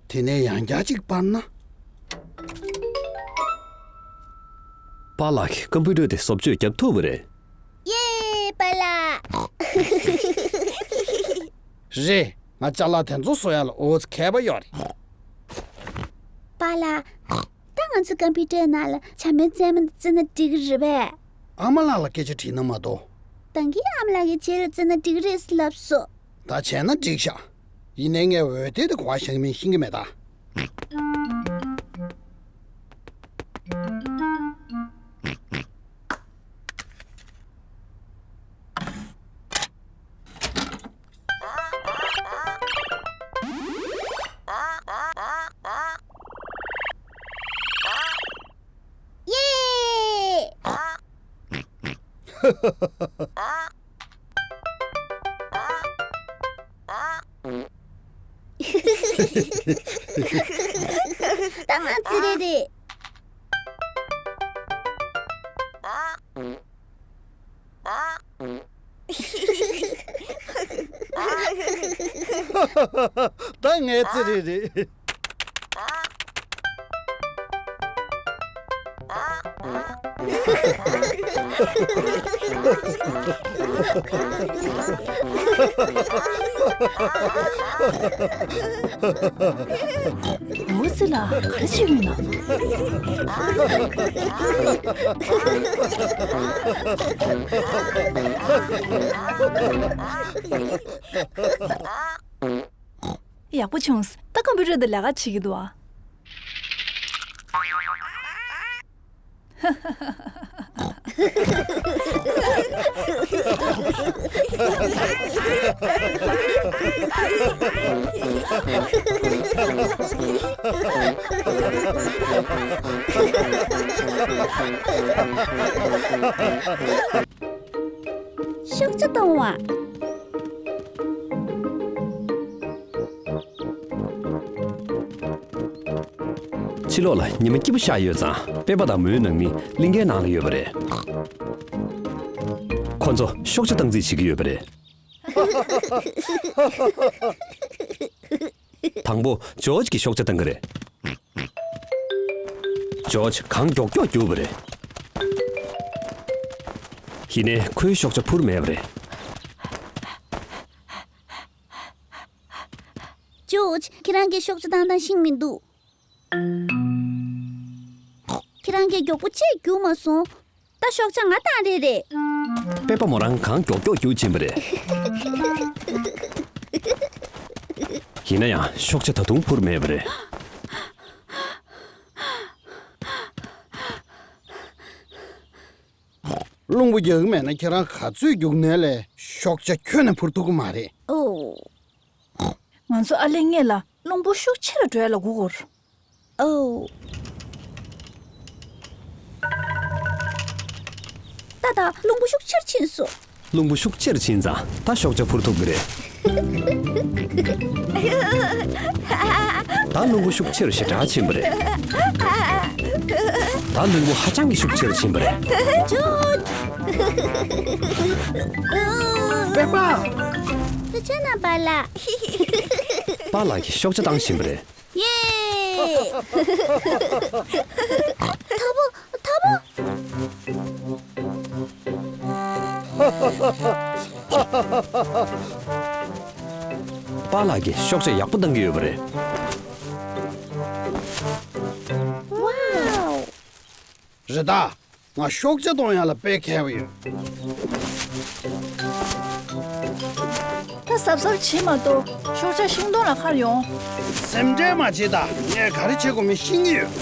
དེ་ནས་ཡང་བསྐྱར་གཅིག་སྤར་ན། པཱ་ལགས་ཀྱིས་ཀམ་པུ་ཊར་དེ་བཟོ་བཅོས་བརྒྱབ་ཐུབ་པ་རེད། ཡེ། པཱ་ལགས། རེད། ང་ཅ་ལག་དེ་ཚོ་བཟོ་ཡ་ལ་འུ་ཚོ་མཁས་པ་ཡོད་རེད། པཱ་ལགས། ད་ང་ཚོ་ཀམ་པུ་ཊར་ནང་ལ་བྱ་སྨན་རྫས་མ་བཙལ་ན་འགྲིག་གི་རེད་པས། ཨ་མ་ལགས་ལ་སྐད་ཆ་དྲིས་ན་མ་གཏོགས། ད་གིན་ཨ་མ་ལགས་ཀྱིས་རྗེས་ལ་བཙལ་ན་འགྲིག་གི་རེད་ཟེར་ལབ་སོང་། ད་བྱས་ན་འགྲིག་ཤག་ཡིན་ནའི་ངས་འོད་སྡེར་དེ་ག་པར་བཞག་མིན་ཤེས་ཀྱི་མེད་ད། ཡེ། ད་ང་ཚོ་རེད་རེད། ད་ངའི་རྩེ་རེད་རེད། འོ་ཙི་ལ་ག་རེ་བྱེད་ཀྱི་ཡོད་ན། ཡག་པོ་བྱུང་། ད་ཀམ་པུ་ཊར་དེ་ལས་ཀ་བྱེད་ཀྱི་འདུག་ཨ། ཤོག་བྱ་གཏོང་བ། ཕྱི་ལོགས་ལ་ཉི་མ་སྐྱིད་པོ་ཤར་ཡོད་ཙང་། པེ་པ་དང་མོའི་ནང་མི་གླིང་གའི་ནང་ལ་ཡོད་པ་རེད། ཁོ་ཚོ་ཤོག་བྱ་བཏང་རྩིས་བྱེད་ཀྱི་ཡོད་པ་རེད། དང་པོ་ཇོརྗ་གིས་ཤོག་བྱ་བཏང་གི་རེད། ཇོརྗ་གངས་མགྱོགས་མགྱོགས་རྒྱུགས་པ་རེད། ཡིན་ནའི་ཁོའི་ཤོག་བྱ་འཕུར་མེད་པ་རེད། ཇོརྗ། ཁྱེད་རང་གིས་ཤོག་བྱ་བཏང་སྟངས་ཤེས་མི་འདུག་ཁྱེད་རང་གིས་མགྱོགས་པོ་གཅིག་རྒྱུགས་མ་སོང་། ད་ཤོག་བྱ་ང་བཏང་རེད་རེད། པེ་པ་མོ་རང་གངས་མགྱོགས་མགྱོགས་རྒྱུག་ཕྱིན་པ་རེད། ཡིན་ན་ཡང་ཤོག་བྱ་ད་དུང་འཕུར་མེད་པ་རེད། རླུང་བུ་རྒྱག་གི་མེད་ན་ཁྱེད་རང་ག་ཚོད་རྒྱུག་ནའི་ལས་ཤོག་བྱ་ཁྱོན་ནས་འཕུར་ཐུབ་ཀྱི་མ་རེད། ཨོ། ང་ཚོ་ཨ་ལེ་སྔོན་ལ་རླུང་བུ་ཤུགས་ཆེ་རུ་འགྲོ་ཡ་ལ་སྒུག་དགོས། ཨོ། ད་ད་རླུང་བུ་ཤུགས་ཆེར་ཕྱིན་སོང་། རླུང་བུ་ཤུགས་ཆེར་ཕྱིན་ཙང་ད་ཤོག་བྱ་འཕུར་ཐུབ་ཀྱི་རེད། ད་རླུང་བུ་ཤུགས་ཆེ་རུ་ཞེ་དྲག་ཕྱིན་པ་རེད། ད་རླུང་བུ་ཧ་ཅང་གི་ཤུགས་ཆེ་རུ་ཕྱིན་པ་རེད། ཇོརྗ། པེ་པ། ཐུགས་རྗེ་གནང་པཱ་ལགས། པཱ་ལགས་ཀྱིས་ཤོག་བྱ་བཏང་བཞིན་པ་རེད། ཡེ། ཐོབ་བོ། ཐོབ་བོ། པཱ་ལགས་ཀྱིས་ཤོག་བྱ་ཡག་པོ་བཏང་གི་ཡོད་པ་རེད། ཝའོ། རེད་ད། ང་ཤོག་བྱ་གཏོང་ཡག་ལ་དཔེ་མཁས་པོ་ཡོད། ད་གཟབ་གཟབ་བྱེད་མ་གཏོགས་ཤོག་བྱ་ཤིང་སྡོང་ལ་འཁར་ཡོང་། སེམས་ཁྲལ་མ་བྱེད་ད། ངས་ག་རེ་བྱེད་དགོས་མིན་ཤེས་ཀྱི་ཡོད།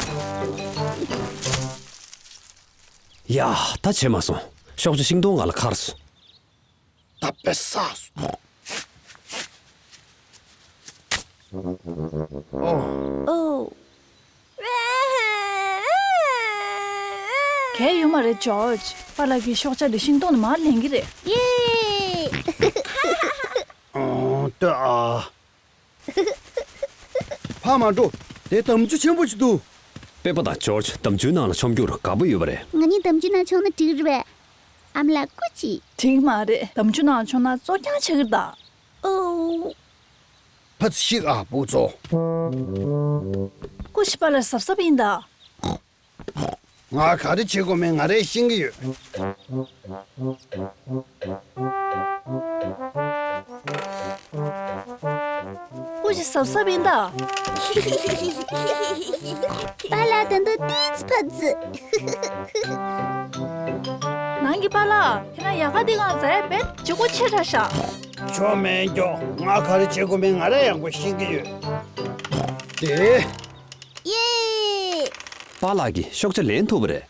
ཡ། ད་བྱེད་མ་སོང་། ཤོག་བྱ་ཤིང་སྡོང་ལ་འཁར་སོང་། ད་དཔེ་བསགས་སོང་། ཨོ། ཨོ། གལ་ཡོད་མ་རེད་ཇོརྗ། པཱ་ལགས་ཀྱིས་ཤོག་བྱ་འདི་ཤིང་སྡོང་ནས་མར་ལེན་གྱི་རེད། ཡེ། ཨོ། ལྟོས་ཨ། ཕར་མ་འགྲོ། དེ་འདམ་ཆུ་ཆེན་པོ་ཞིག་འདུག་པེ་པ་དང་ཇོརྗ་འདམ་ཆུའི་ནང་ལ་མཆོང་རྒྱུར་དགའ་པོ་ཡོད་པ་རེད། ང་གཉིས་འདམ་ཆུའི་ནང་མཆོང་ན་འགྲིག་རེད་པས། ཨ་མ་ལགས་སྐུ་མཁྱེན། འགྲིག་མ་རེད། འདམ་ཆུ་ནང་མཆོང་ན་བཙོག་རྐྱང་ཆགས་ཀྱི་རེད་ད། ཨོ། ཕར་ཚུར་ཤིག་ཨ་བུ་ཚོ། སྐུ་མཁྱེན་པཱ་ལགས་གཟབ་གཟབ་ཡིན་ད། ང་ག་རེ་བྱེད་དགོས་མིན་ང་རས་ཤེས་ཀྱི་ཡོད། གཟབ་གཟབ་ཡིན་ད། པཱ་ལགས་ད་དུང་ཏིས་ཕ་ཛི། ནང་གི་པཱ་ལགས་ཁྱེད་རང་ཡལ་ག་འདི་གང་ཟ་ཡ་བེད་ལྗིད་ཁོག་ཆེ་དྲགས་ཤག་ཆོ་མེད་མགྱོགས། ང་ག་རེ་བྱེད་དགོས་མིན་ང་རང་ཡག་པོ་ཤེས་ཀྱི་ཡོད། དེ། ཡེ། པཱ་ལགས་ཀྱིས་ཤོག་བྱ་ལེན་ཐུབ་པ་རེད།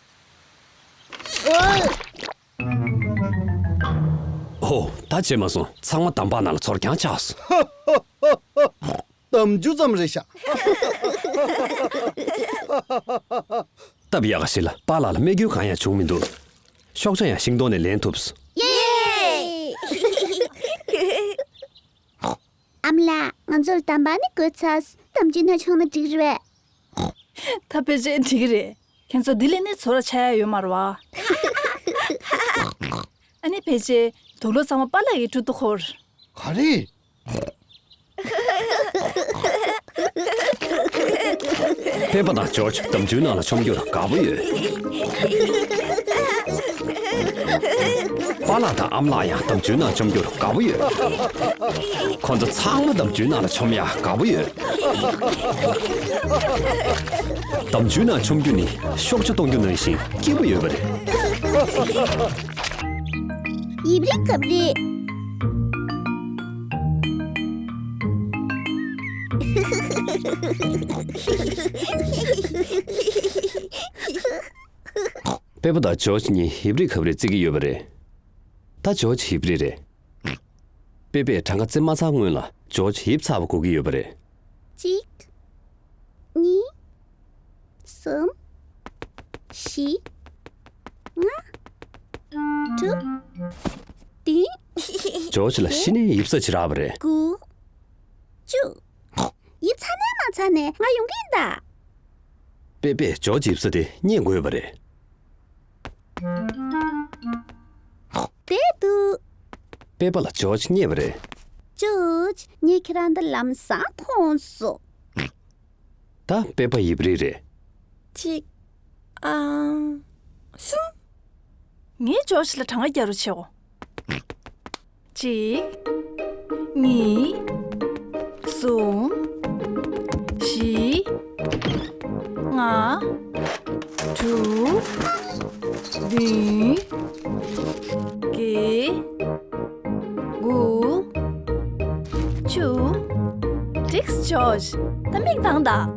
ཨོ། ད་བྱས་མ་སོང་། ཚང་མ་འདམ་བག་ནང་ལ་ཚོར་རྐྱང་ཆགས་སོང་། འདམ་རྒྱུ་ཙམ་རེད་ཤག་སྟབས་ཡག་ག་ཞིག་ལ་པཱ་ལགས་ལ་རྨས་སྐྱོན་གང་ཡང་བྱུང་མི་འདུག་ཤོག་བྱ་ཡང་ཤིང་སྡོང་ནས་ལེན་ཐུབ་སོང་། ཡེ། ཨ་མ་ལགས། ང་ཚོར་འདམ་བག་ནི་དགོས་ཚར། འདམ་རྒྱུ་ནང་མཆོང་ན་འགྲིག་རེད་པས། ད་ཕལ་ཆེར་འགྲིག་གི་རེད། ཁྱེད་ཚོ་འདི་ལས་ནི་ཚོར་བ་ཆགས་ཡ་ཡོད་མ་རེད་པ། ཨ་ནི་ཕལ་ཆེར་དུག་ལོག་ཚང་མ་པཱ་ལགས་ཀྱི་ཁྲོད་དུ་འཁོར། ག་རེ། པེ་པ་དང་ཇོརྗ་འདམ་རྒྱུའི་ནང་ལ་མཆོང་རྒྱུར་དགའ་པོ་ཡོད། པཱ་ལགས་དང་ཨ་མ་ལགས་ཡང་འདམ་རྒྱུའི་ནང་མཆོང་རྒྱུར་དགའ་པོ་ཡོད། ཁོ་ཚོ་ཚང་མ་འདམ་རྒྱུའི་ནང་ལ་མཆོང་ཡ་དགའ་པོ་ཡོད། འདམ་རྒྱུའི་ནང་མཆོང་རྒྱུ་ནི་ཤོག་བྱ་གཏོང་རྒྱུ་ནང་བཞིན་སྐྱིད་པོ་ཡོད་པ་རེད། ཡིབ་རི་གབ་རི། པེ་པ་དང་ཇོརྗ་གཉིས་ཡིབ་རི་གབ་རི་རྩེ་གི་ཡོད་པ་རེད། ད་ཇོརྗ་ཡིབ་རི་རེད། པེ་པས་གྲངས་ཀ་རྩེ་མ་ཚར་སྔོན་ལ་ཇོརྗ་ཡིབ་ཚར་བ་དགོས་ཀྱི་ཡོད་པ་རེད། གཅིག་གཉིས། གསུམ། བཞི། ལྔ། དྲུག་བདུན། ཇོརྗ་ལ་གཞི་ནས་ཡིབ་ས་ཅིག་རག་པ་རེད། དགུ། བཅུ། ཡིབ་ཚར་ནས་མ་ཚར་ནས་ང་ཡོང་གི་ཡིན་ད། པེ་པས་ཇོརྗ་ཡིབ་ས་དེ་རྙེད་དགོས་པ་རེད། དེ་འདུག་པེ་པ་ལ་ཇོརྗ་རྙེད་པ་རེད། ཇོརྗ། ངས་ཁྱེད་རང་འདི་ལམ་སང་མཐོང་སོང་། ད་པེ་པ་ཡིབ་རི་རེད། གཅིག་ཨང་། གསུམ། ངས་ཇོརྗ་ལ་གྲངས་ཀ་རྒྱག་རོགས་བྱེད་གོ། གཅིག་གཉིས། གསུམ། བཞི། ལྔ། དྲུག་བདུན། བརྒྱད། དགུ། བཅུ། འགྲིགས་ཇོརྗ། ད་མིག་གདངས་དང་།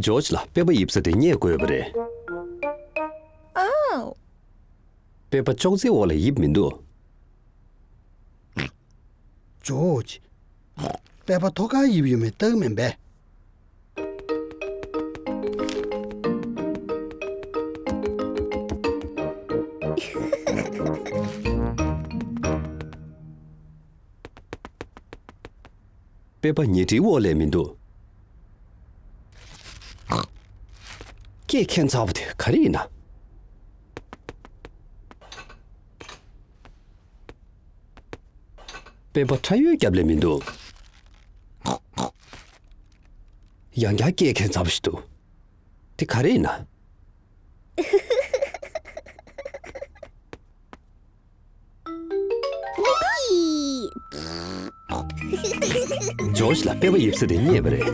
ཇོརྗ་ལ་པེ་པ་ཡིབ་ས་དེ་རྙེད་དགོས་པ་རེད། ཨའོ། པེ་པ་ཅོག་ཙེའི་འོག་ལ་ཡིབ་མི་འདུག་ཇོརྗ། པེ་པ་ཐོག་ཁར་ཡིབ་ཡོད་མེད་ལྟ་གི་མིན་པས། པེ་པ་ཉལ་ཁྲིའི་འོག་ལས་མི་འདུག་སྐད་འཁེལ་ཚར་བ་དེ་ག་རེ་ཡིན་ན། པེ་པ་ཁྲ་ཡོལ་རྒྱབ་ལས་མི་འདུག་ཡང་བསྐྱར་སྐད་འཁེལ་ཚར་བ་ཞིག་འདུག་དེ་ག་རེ་ཡིན་ན། ཇོརྗ་ལ་པེ་པ་ཡིབ་ས་དེ་རྙེད་པ་རེད།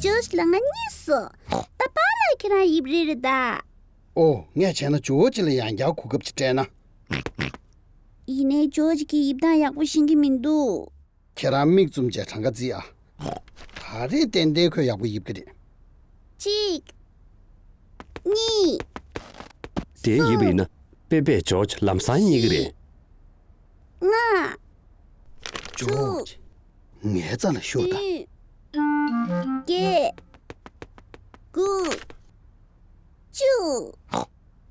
ཇོརྗ་ལ་ང་རྙེད་སོང་། ད་པཱ་ལགས་ཁྱེད་རང་ཡིབ་རི་རེད་ད། ཨོ། ངས་བྱས་ན་ཇོརྗ་ལ་ཡང་བསྐྱར་གོ་སྐབས་ཅིག་སྤྲད་ན། ཡིན་ནའི་ཇོརྗ་གིས་ཡིབ་སྟངས་ཡག་པོ་ཤེས་ཀྱི་མི་འདུག་ཁྱེད་རང་མིག་བཙུམ་བྱས་གྲངས་ཀ་བརྩི་ཨ། ད་རེས་ཏན་ཏན་ཁོས་ཡག་པོ་ཡིབ་ཀྱི་རེད། གཅིག་གཉིས། དེ་ཡིབ་པ་ཡིན་ན་པེ་པས་ཇོརྗ་ལམ་སང་རྙེད་ཀྱི་རེད། ལྔ། ཇོརྗ། ངའི་རྩ་ལ་ཤོག་ད། བདུན། བརྒྱད། དགུ། བཅུ།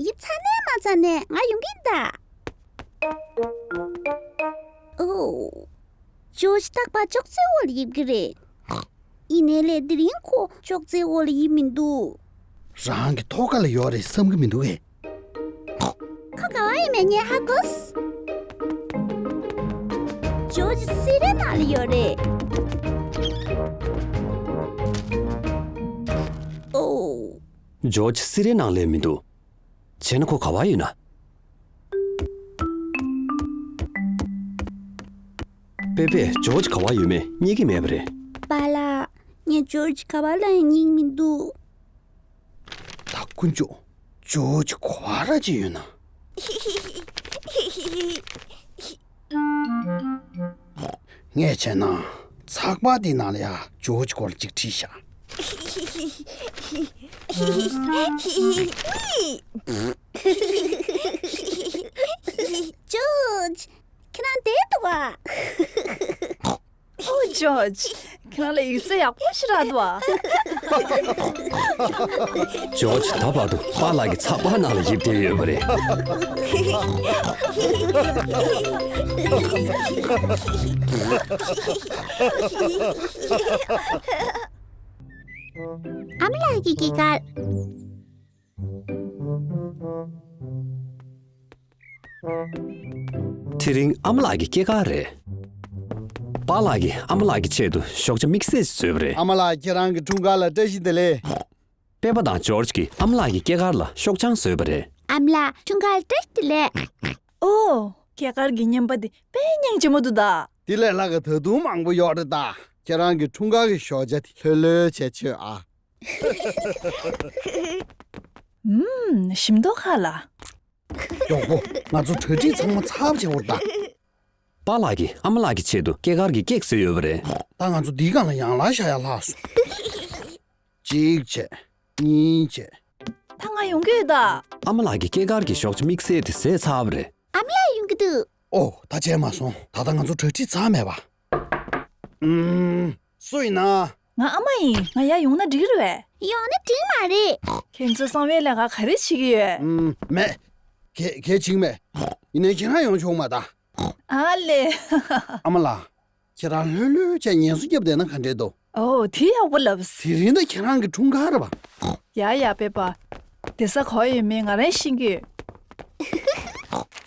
ཡིབ་ཚར་ནས་མ་ཚར་ནས་ང་ཡོང་གི་ཡིན་ད། ཨོ། ཇོརྗ་རྟག་པར་ཅོག་ཙེའི་འོག་ལ་ཡིབ་ཀྱི་རེད། ཡིན་ནའི་ལས་དེ་རིང་ཁོ་ཅོག་ཙེའི་འོག་ལ་ཡིབ་མི་འདུག་རང་གི་ཐོག་ཁ་ལ་ཡོད་རེད་བསམ་གྱི་མི་འདུག་གས། ཁོ་ག་བ་ཡིན་མེད་ངས་ཧ་གོ། ཇོརྗ་སི་རའི་ནང་ལ་ཡོད་རེད། ཨོ། ཇོརྗ་སི་རའི་ནང་ལ་མི་འདུག་བྱས་ན་ཁོ་ག་བ་ཡོད་ན། པེ་པེ་ཇོརྗ་ག་པར་ཡོད་མེད་རྙེད་ཀྱི་མེད་པ་རེད། པཱ་ལགས། ངས་ཇོརྗ་ག་པར་ལ་ཡང་རྙེད་མི་འདུག་ད་དཀོན་མཆོག་ཇོརྗ་ག་པར་ཅིག་ཡོད་ན། ངས་བྱས་ན་ཚགས་པར་འདི་ནང་ལ་ཡ་ཇོརྗ་སྐོར་ཅིག་བྲིས་ཤག་ཇོརྗ། ཁྱེད་རང་བསྡད་འདུག་ག་ཨོ་ཇོརྗ། ཁྱེད་རང་ལ་ཡིག་ཚད་ཡག་པོ་ཞིག་རག་འདུག་ག་ཇོརྗ་ད་བར་དུ་པཱ་ལགས་ཀྱི་ཚགས་པར་ནང་ལ་ཡིབ་བསྡད་ཡོད་པ་རེད། ཨ་མ་ལགས་ཀྱི་སྐྱེས་སྐར། དེ་རིང་ཨ་མ་ལགས་ཀྱི་སྐྱེས་སྐར་རེད། པཱ་ལགས་ཀྱིས་ཨ་མ་ལགས་ཀྱི་ཆེད་དུ་ཞོགས་ཇ་དམིགས་བསལ་ཞིག་བཟོས་པ་རེད། ཨ་མ་ལགས། ཁྱེད་རང་གི་འཁྲུངས་སྐར་ལ་བཀྲ་ཤིས་བདེ་ལེགས། པེ་པ་དང་ཇོརྗ་གིས་ཨ་མ་ལགས་ཀྱི་སྐྱེས་སྐར་ལ་ཤོག་བྱང་བཟོས་པ་རེད། ཨ་མ་ལགས། འཁྲུངས་སྐར་བཀྲ་ཤིས་བདེ་ལེགས། ཨོ། སྐྱེས་སྐར་གྱི་བརྙན་པ་འདི་དཔེ་སྙིང་རྗེ་མོ་འདུག་ག་དེ་ལས་ལྷག་གི་ད་དུང་མང་པོ་ཡོད་རེད་ད། ཁྱེད་རང་གི་འཁྲུངས་སྐར་གྱི་ཞོགས་ཇ་དེ་ལྷོད་ལྷོད་བྱས་མཆོད་ཨ། ཨུམ། ཞིམ་མདོག་ཁ་ལ། མགྱོགས་པོ། ང་ཚོ་གྲ་སྒྲིག་ཚང་མ་ཚར་བྱས་འོར་ད། པཱ་ལགས་ཀྱིས་ཨ་མ་ལགས་ཀྱི་ཆེད་དུ་སྐྱེས་སྐར་གྱི་ཀེག་བཟོས་ཡོད་པ་རེད། ད་ང་ཚོ་འདིའི་སྒང་ལ་ཡང་ལག་བཞག་ཡ་ལྷག་སོང་། གཅིག་བྱས། གཉིས་བྱས། ད་ང་ཡོང་གི་ཡོད་ད། ཨ་མ་ལགས་ཀྱི་སྐྱེས་སྐར་གྱི་ཞོགས་ཇ་དམིགས་བསལ་དེ་བཟས་ཚར་བ་རེད། ཨ་མ་ལགས་ཡོང་གི་འདུག་ཨོ། ད་བྱས་མ་སོང་། ད་ལྟ་ང་ཚོ་གྲ་སྒྲིག་ཚར་མེད་པ། ཨུམ། སུ་ཡིན་ན། ང་ཨ་མ་ཡིན། ང་ཡར་ཡོང་ན་འགྲིག་རེད་པས། ཡོང་ན་འགྲིག་མ་རེད། ཁྱེད་ཚོ་གསང་བའི་ལས་ཀ་ག་རེ་བྱེད་ཀྱི་ཡོད། ཨུམ། མེད། གས་གས་བྱེད་ཀྱི་མེད། ཡིན་ནའི་ཁྱེད་རང་ཡོང་ཆོག་མ་ད། ཨ་ལེ། ཨ་མ་ལགས། ཁྱེད་རང་ལྷོད་ལྷོད་བྱས་ངལ་གསོ་བརྒྱབ་བསྡད་ན་ག་འདྲས་འདུག་ཨོ། དེ་ཡག་པོ་ལབ། དེ་རིང་ད་ཁྱེད་རང་གི་འཁྲུངས་སྐར་རེད་པ། ཡ་ཡ། པེ་པ། བསྡད་ས་ག་པར་ཡོད་མེད་ང་རང་ཤེས་ཀྱི་ཡོད།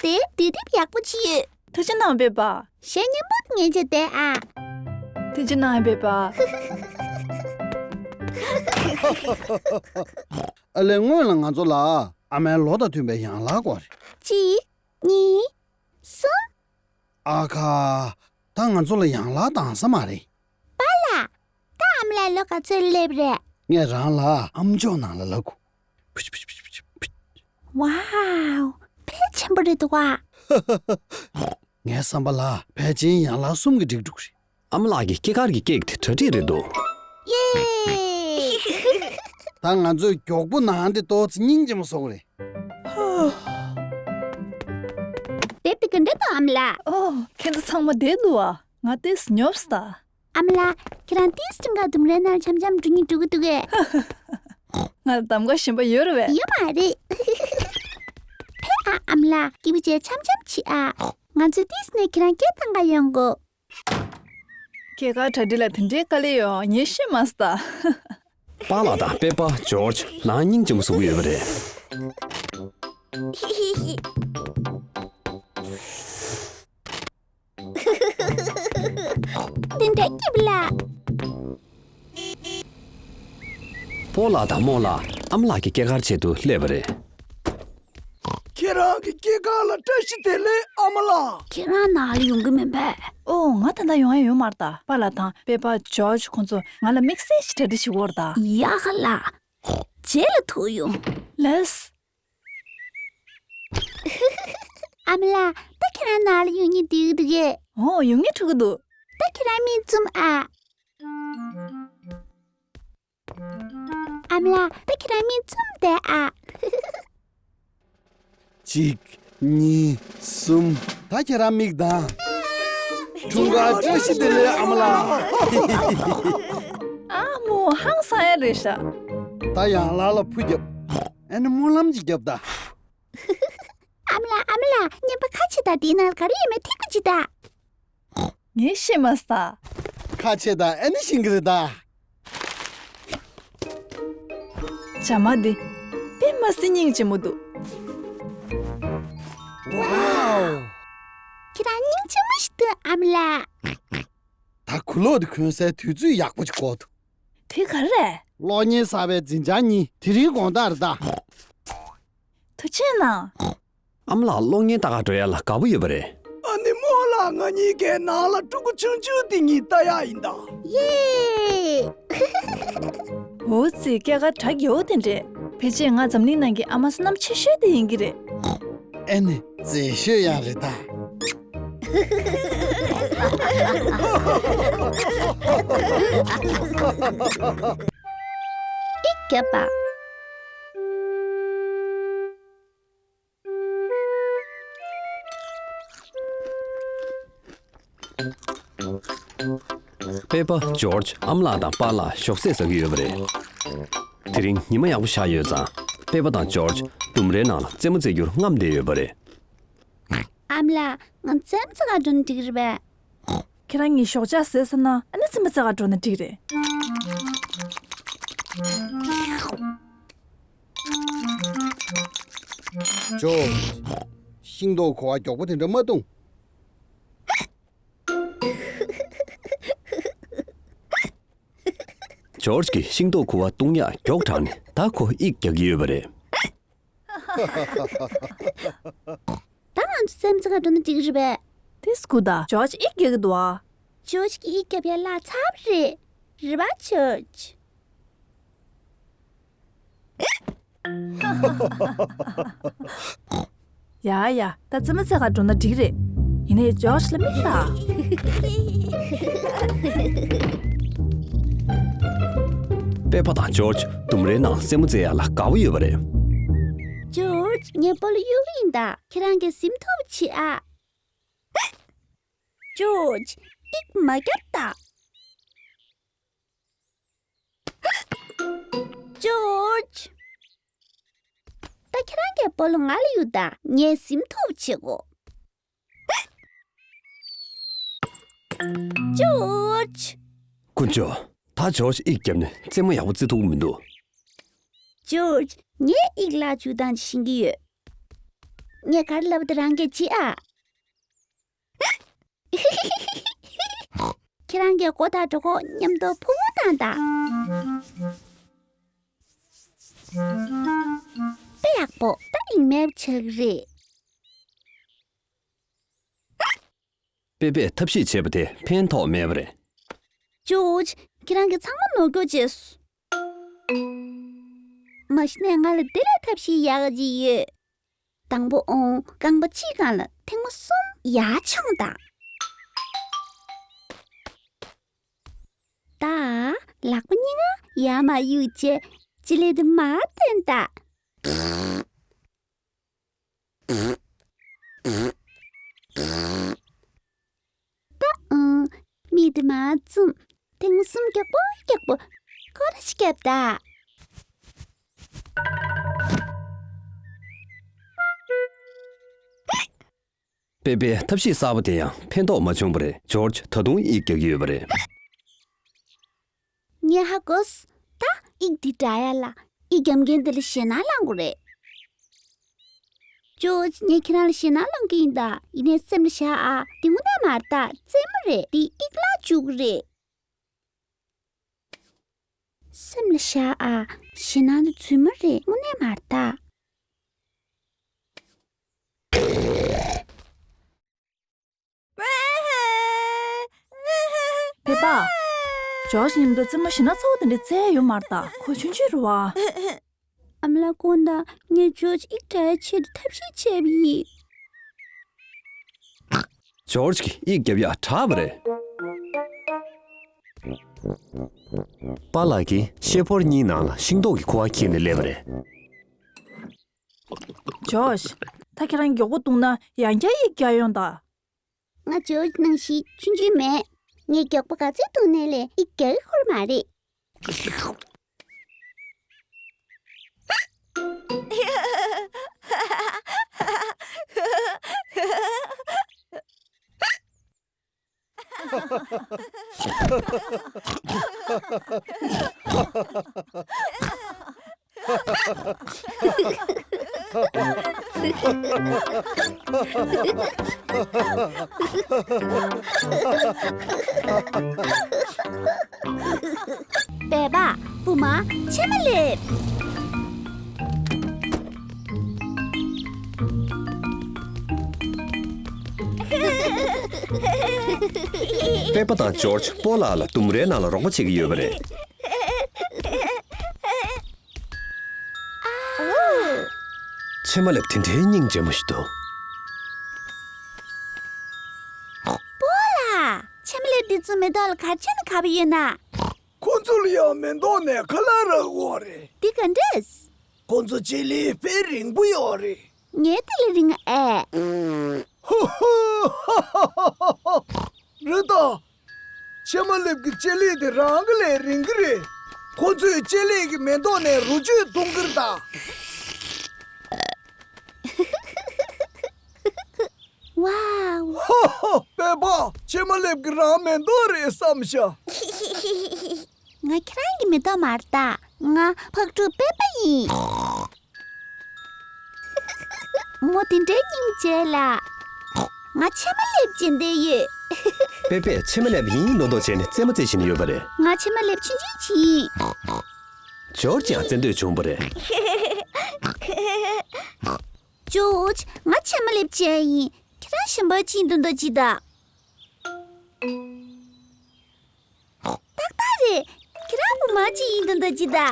དེ་དུས་དེབ་ཡག་པོ་ཅིག་ཡོད། ཐུགས་རྗེ་གནང་པེ་པ། གཞས་སྙན་པོ་ངས་བྱས་བསྡད་ཨ། ཐུགས་རྗེ་གནང་པེ་པ། ཨ་ལས། སྔོན་ལ་ང་ཚོ་ལ་ཨ་མའི་ལོ་དང་མཐུན་པའི་ཡང་ལག་དགོས་རེད། གཅིག་གཉིས། གསུམ། ཨ་ཁ། ད་ང་ཚོ་ལ་ཡང་ལག་འདང་ས་མ་རེད། པཱ་ལགས། ད་ཨ་མ་ལགས་ལོ་ག་ཚོད་སླེབས་རེད། ངས་རང་ལ་ཨམ་ཅོག་ནང་ལ་ལབ་དགོས། ཕུཆ་ཕུཆ་ཕུཆ་ཕུཆ་ཕུཆ། ཝའོ། ཕལ་ཆེན་པོ་རེད་འདུག་ག་ངའི་བསམ་པ་ལ་ཕལ་ཆེར་ཡང་ལག་གསུམ་གྱི་འགྲིག་འགྲོ་གི་རེད། ཨ་མ་ལགས་ཀྱི་སྐྱེས་སྐར་གྱི་ཀེག་དེ་གྲ་སྒྲིག་རེད་འདུག་ཡེ། ད་ང་ཚོས་མགྱོགས་པོ་ནང་དེ་ཏོག་ཙམ་སྙིང་རྗེ་མོ་བཟོ་དགོས་རེད། དེབ་དེ་ག་འདྲ་འདུག་ཨ་མ་ལགས། ཨོ། ཁྱེད་ཚོ་ཚང་མ་བསྡད་འདུག་ག་ང་ཏོག་ཙམ་ཉོབ་སོང་ད། ཨ་མ་ལགས། ཁྱེད་རང་ཏོག་ཙམ་སྤྲིན་དཀར་ལྡུམ་རའི་ནང་འཆམ་འཆམ་འགྲོ་སྙིང་འདོད་ཀྱི་འདུག་གས། ང་ལ་གདམ་ག་གཞན་པ་ཡོད་རེད་པས། ཡོད་མ་རེད། ཕེབས་ཨ་ཨ་མ་ལགས། སྐྱིད་པོ་བྱས་འཆམ་འཆམ་བྱེད་ཨ། ང་ཚོས་ཏོག་ཙམ་ནས་ཁྱེད་རང་སྐད་བཏང་ག་ཡོང་གོ། སྐྱེས་སྐར་གྲ་སྒྲིག་ལ་དེ་འདྲའི་དཀའ་ལས་ཡོད་ངས་ཤེས་མ་སོང་ད། པཱ་ལགས་དང་པེ་པ་ཇོརྗ་ནང་སྙིང་རྗེ་མོ་བཟོ་གི་ཡོད་པ་རེད། དེ་འདྲ་སྐྱིད་པོ་ལ། སྤོ་ལགས་དང་རྨོ་ལགས་ཨ་མ་ལགས་ཀྱི་སྐྱེས་སྐར་ཆེད་དུ་སླེབས་པ་རེད། ཁྱེད་རང་གི་སྐྱེས་སྐར་ལ་བཀྲ་ཤིས་བདེ་ལེགས་ཨ་མ་ལགས། ཁྱེད་རང་ནང་ལ་ཡོང་གི་མིན་པས། ཨོ། ང་ད་ལྟ་ཡོང་ཡ་ཡོད་མ་རེད་ད། པཱ་ལགས་དང་པེ་པ་ཇོརྗ་ཁོང་ཚོ་ང་ལ་དམིགས་བསལ་ཞིག་གྲ་སྒྲིག་བྱེད་ཀྱི་ཡོད་རེད་ད། ཡ་ཧ་ལ། རྗེས་ལ་ཐུག་ཡོང་། ལགས། ཨ་མ་ལགས། ད་ཁྱེད་རང་ནང་ལ་ཡོང་སྙིང་འདོད་ཀྱི་འདུག་གས། ཨོ། ཡོང་སྙིང་འདོད་ཀྱི་འདུག་ད་ཁྱེད་རང་མིག་བཙུམ་ཨ། ཨ་མ་ལགས། ད་ཁྱེད་རང་མིག་བཙུམ་བསྡད་ཨ། གཅིག་གཉིས། གསུམ། ད་ཁྱེད་རང་མིག་གདངས། འཁྲུངས་སྐར་བཀྲ་ཤིས་བདེ་ལེགས་ཨ་མ་ལགས། ཨ་མོ། ཧང་སང་ཡ་རེད་ཤག་ད་ཡང་ལག་ལ་ཕུ་རྒྱབ། ཨ་ནི་སྨོན་ལམ་གྱི་རྒྱབ་ད། ཨ་མ་ལགས། ཨ་མ་ལགས། བརྙན་པ་ཁ་ཕྱེ་དང་། དེའི་ནང་ལ་ག་རེ་ཡོད་མེད་ཐིག་པ་གཅིག་ད། ངས་ཤེས་མ་སོང་། ཁ་ཕྱེ་དང་། ཨ་ནི་ཤེས་ཀྱི་རེད་ད། བྱ་མ་འདི་དཔེ་མ་སྲིད་སྙིང་རྗེ་མོ་འདུག་ཝའོ། ཁྱེད་རང་སྙིང་རྗེ་མོ་ཞིག་འདུག་ཨ་མ་ལགས། ད་གུ་ལོག་འདི་གོན་སའི་དུས་ཚོད་ཡག་པོ་ཅིག་འགོར་འདུག་དེ་ག་རེ་རེད། གློག་བརྙན་གསར་པའི་འཛིན་བྱང་གཉིས་དེ་རིང་དགོང་དག་རེད་ད། ཐུགས་རྗེ་གནང་། ཨ་མ་ལགས་གློག་བརྙན་ལྟ་ག་འགྲོ་ཡ་ལ་དགའ་པོ་ཡོད་པ་རེད། ཨ་ནི་རྨོ་ལགས། ང་གཉིས་ཀའི་ནང་ལ་ཕྲུ་གུ་ཆུང་ཆུང་དེ་གཉིས་ལྟ་ཡག་ཡིན་ད། ཡེ། འོ་ཙི། སྐྱེས་སྐར་གྲ་རྒྱས་པོ་དེ་འདྲས། ཕལ་ཆེར་ང་འཛམ་གླིང་ནང་གི་ཨ་མ་བསོད་ནམས་ཆེ་ཤོས་དེ་ཡིན་གྱི་རེད། ཨེ་ནི་མཛེས་ཤོས་ཡང་རེད་ད། ཨི་རྒྱབ་པ། པེ་པ། ཇོརྗ་ཨ་མ་ལགས་དང་པཱ་ལགས་ཞོགས་ཟས་ཟ་གི་ཡོད་པ་རེད། དེ་རིང་ཉི་མ་ཡག་པོ་ཤར་ཡོད་ཙང་། པེ་པ་དང་ཇོརྗ་ལྡུམ་རའི་ནང་ལ་རྩེད་མོ་རྩེ་རྒྱུར་རྔམ་བསྡད་ཡོད་པ་རེད། ཨ་མ་ལགས། ང་རྩེད་མོ་རྩེ་གར་འགྲོ་ན་འགྲིག་གི་རེད་པས། ཁྱེད་རང་གཉིས་ཞོགས་ཇ་ཟས་ཚར་ན་ཨ་ནི་རྩེད་མོ་རྩེ་གར་འགྲོ་ན་འགྲིག་གི་རེད། ཇོ། ཤིང་ཏོག་ཁུ་བ་མགྱོགས་པོ་དེ་འདྲ་མ་བཏུང་། ཇོརྗ་གིས་ཤིང་ཏོག་ཁུ་བ་བཏུང་ཡག་མགྱོགས་དྲགས་ནས་ད་ཁོ་ཡིག་རྒྱག་གི་ཡོད་པ་རེད། ད་ང་ཚོ་རྩེད་མོ་རྩེ་གར་འགྲོ་ན་འགྲིག་གི་རེད་པས། དེ་སྐུ་ད། ཇོརྗ་ཡིག་རྒྱག་གི་འདུག་ཨ། ཇོརྗ་གིས་ཡིག་རྒྱབ་ཡག་བརླག་ཚར་བ་རེད། རེད་པ་ཇོརྗ། ཡ་ཡ། ད་རྩེད་མོ་རྩེ་གར་འགྲོ་ན་འགྲིག་རེད། ཡིན་ནའི་ཇོརྗ་ལ་མི་ལྟ། པེ་པ་དང་ཇོརྗ་ལྡུམ་རའི་ནང་རྩེད་མོ་རྩེ་ཡག་ལ་དགའ་པོ་ཡོད་པ་རེད། ཇོརྗ། ངས་སྤོ་ལོ་གཡུག་གི་ཡིན་ད། ཁྱེད་རང་གིས་ཟིན་ཐུབ་བྱེད་ཨ། ཇོརྗ། ཡིག་མ་རྒྱབ་ད། ཇོརྗ། ད་ཁྱེད་རང་གིས་སྤོ་ལོ་ང་ལ་གཡུག་ད། ངས་ཟིན་ཐུབ་བྱེད་དགོས། ཇོརྗ། དཀོན་མཆོག། ད་ཇོརྗ་ཡིག་བརྒྱབ་ནས་རྩེད་མོ་ཡག་པོ་རྩེ་ཐུབ་ཀྱི་མི་འདུག་ཇོརྗ། ངས་ཡིག་བརླག་བཅུག་སྟངས་ཤེས་ཀྱི་ཡོད། ངས་ག་རེ་ལབ་པ་དེ་རང་གིས་བྱེད་ཨ། ཁྱེད་རང་གིས་སྒོ་དང་གྲོད་ཁོག་མཉམ་དུ་ཕུང་པོ་བཏང་དང་། དཔེ་ཡག་པོ། ད་ཡིག་མེད་པ་ཆགས་ཀྱི་རེད། པེ་པས་ཐབས་ཤེས་བྱས་པ་དེ་ཕན་ཐོགས་མེད་པ་རེད། ཇོརྗ། ཁྱེད་རང་གིས་ཚང་མ་ནོར་སྐྱོར་བྱས་སོང་། མ་གཞི་ནས་ང་ལ་འདི་ལས་ཐབས་ཤེས་ཡག་ག་ཅིག་ཡོད། དང་པོ་འོང་། རྐང་པ་གཅིག་སྒང་ལ་ཐེངས་མ་གསུམ་ཡར་མཆོངས་དང་། ད་ལག་པ་གཉིས་ཀ་ཡར་མར་གཡུག་བྱས། ལྕེ་ལེབ་དེ་མར་བཏོན་དང་། ད་ཨང་། མིག་དེ་མར་བཙུམ། ཐེངས་གསུམ་མགྱོགས་པོ་མགྱོགས་པོ་སྐོར་ར་ཞིག་བརྒྱབ་ད། པེ་པེ་ཐབས་ཤེས་གསར་པ་དེ་ཡང་ཕན་ཐོགས་མ་བྱུང་བ་རེད། ཇོརྗ་ད་དུང་ཡིག་རྒྱག་གི་ཡོད་པ་རེད། ངས་ཧ་གོ་སོང་། ད་ཡིག་འདི་འདྲ་ཡ་ལ་ཡིག་རྒྱབ་མཁན་དེ་ལ་ཞེད་སྣང་ལངས་དགོས་རེད། ཇོརྗ། ངས་ཁྱེད་རང་ལ་ཞེད་སྣང་ལངས་ཀྱི་ཡིན་ད། ཡིན་ནའི་སེམས་ལ་བཞག་ཨ། འདི་དངོས་གནས་མ་རེད་ད། རྩེད་མོ་རེད། འདི་ཡིག་བརླག་བཅུག་གི་རེད། སེམས་ལ་བཞག་ཨ། ཞེད་སྣང་དེ་རྫུན་མ་རེད། དངོས་གནས་མ་རེད་ད། པེ་པ། ཇོརྗ་མཉམ་དུ་རྩེད་མོ་ཞེ་དྲག་ཚ་བོ་དེ་འདྲ་རྩེ་ཡ་ཡོད་མ་རེད་ད། ཁོ་ཆུང་ཆུང་རེད་བ། ཨ་མ་ལགས་དགོངས་དག། ངས་ཇོརྗ་ཡིག་དྲ་ཡ་ཆེད་དུ་ཐབས་ཤེས་བྱས་པ་ཡིན། ཇོརྗ་གིས་ཡིག་རྒྱབ་ཡག་དྲག་པ་རེད། པཱ་ལགས་ཀྱིས་ཤེལ་ཕོར་གཉིས་ནང་ལ་ཤིང་ཏོག་གི་ཁུ་བ་འཁྱེར་ནས་སླེབས་པ་རེད། ཇོརྗ། ད་ཁྱེད་རང་མགྱོགས་པོ་བཏུང་ན་ཡང་བསྐྱར་ཡིག་རྒྱག་ཡོང་ད། ང་ཇོརྗ་ནང་བཞིན་ཆུང་ཆུང་མེད། ངས་མགྱོགས་པོ་ག་ཚོད་བཏུང་ནའི་ལས་ཡིག་རྒྱག་གི་ཡོད་མ་རེད། སྦལ་པ། བུ་མ། ཕྱེ་མ་ལེབ། པེ་པ་དང་ཇོརྗ་སྤོ་ལགས་ལ་ལྡུམ་རའི་ནང་ལ་རོགས་པ་བྱེད་ཀྱི་ཡོད་པ་རེད། ཕྱེ་མ་ལེབ་དེ་འདྲའི་སྙིང་རྗེ་མོ་ཞིག་འདུག་སྤོ་ལགས། ཕྱེ་མ་ལེབ་འདི་ཚོ་མེ་ཏོག་ལ་ག་རེ་བྱས་ནས་གབ་ཡོད་ན། ཁོ་ཚོ་ལ་ཡང་མེ་ཏོག་ནས་ཁ་ལག་རག་གི་ཡོད་རེད། འདི་ག་འདྲས། ཁོ་ཚོ་ལྕེ་ལེབ་དཔེ་རིང་པོ་ཡོད་རེད། ངའི་དེ་ལས་རིང་ཨེ། ཧུ་ཧུ། རེད་ད། ཕྱེ་མ་ལེབ་ཀྱི་ལྕེ་ལེབ་དེ་རང་གི་ལས་རིང་གི་རེད། ཁོ་ཚོས་ལྕེ་ལེབ་ཀྱི་མེ་ཏོག་ནས་རོ་བཅུད་འཐུང་གི་རེད་ད། ཝའོ། ཧོ་ཧོ། པེ་པ། ཕྱེ་མ་ལེབ་ཀྱི་རང་མེ་ཏོག་རེད་བསམ་ཤག་ང་ཁྱེད་རང་གི་མེ་ཏོག་མ་རེད་ད། ང་ཕག་ཕྲུག་པེ་པ་ཡིན། མོ་དེ་འདྲའི་སྙིང་རྗེ་ལ། ང་ཕྱེ་མ་ལེབ་བྱེད་འདོད་ཡོད། པེ་པས་ཕྱེ་མ་ལེབ་ཡིན་མདོག་མདོག་བྱས་ནས་རྩེད་མོ་རྩེ་བཞིན་ཡོད་པ་རེད། ང་ཕྱེ་མ་ལེབ་ཆུང་ཆུང་ཅིག་ཡིན། ཇོརྗ་ཡང་རྩེད་འདོད་བྱུང་བ་རེད། ཇོརྗ། ང་ཕྱེ་མ་ལེབ་ཅན་ཡིན། ཁྱེད་རང་གཞན་པ་ཅིག་ཡིན་དོན་དག་ཅི་ད། ཏག་ཏག་རེད། ཁྱེད་རང་བུ་མ་ཅིག་ཡིན་དོན་དག་ཅི་ད། ཏག་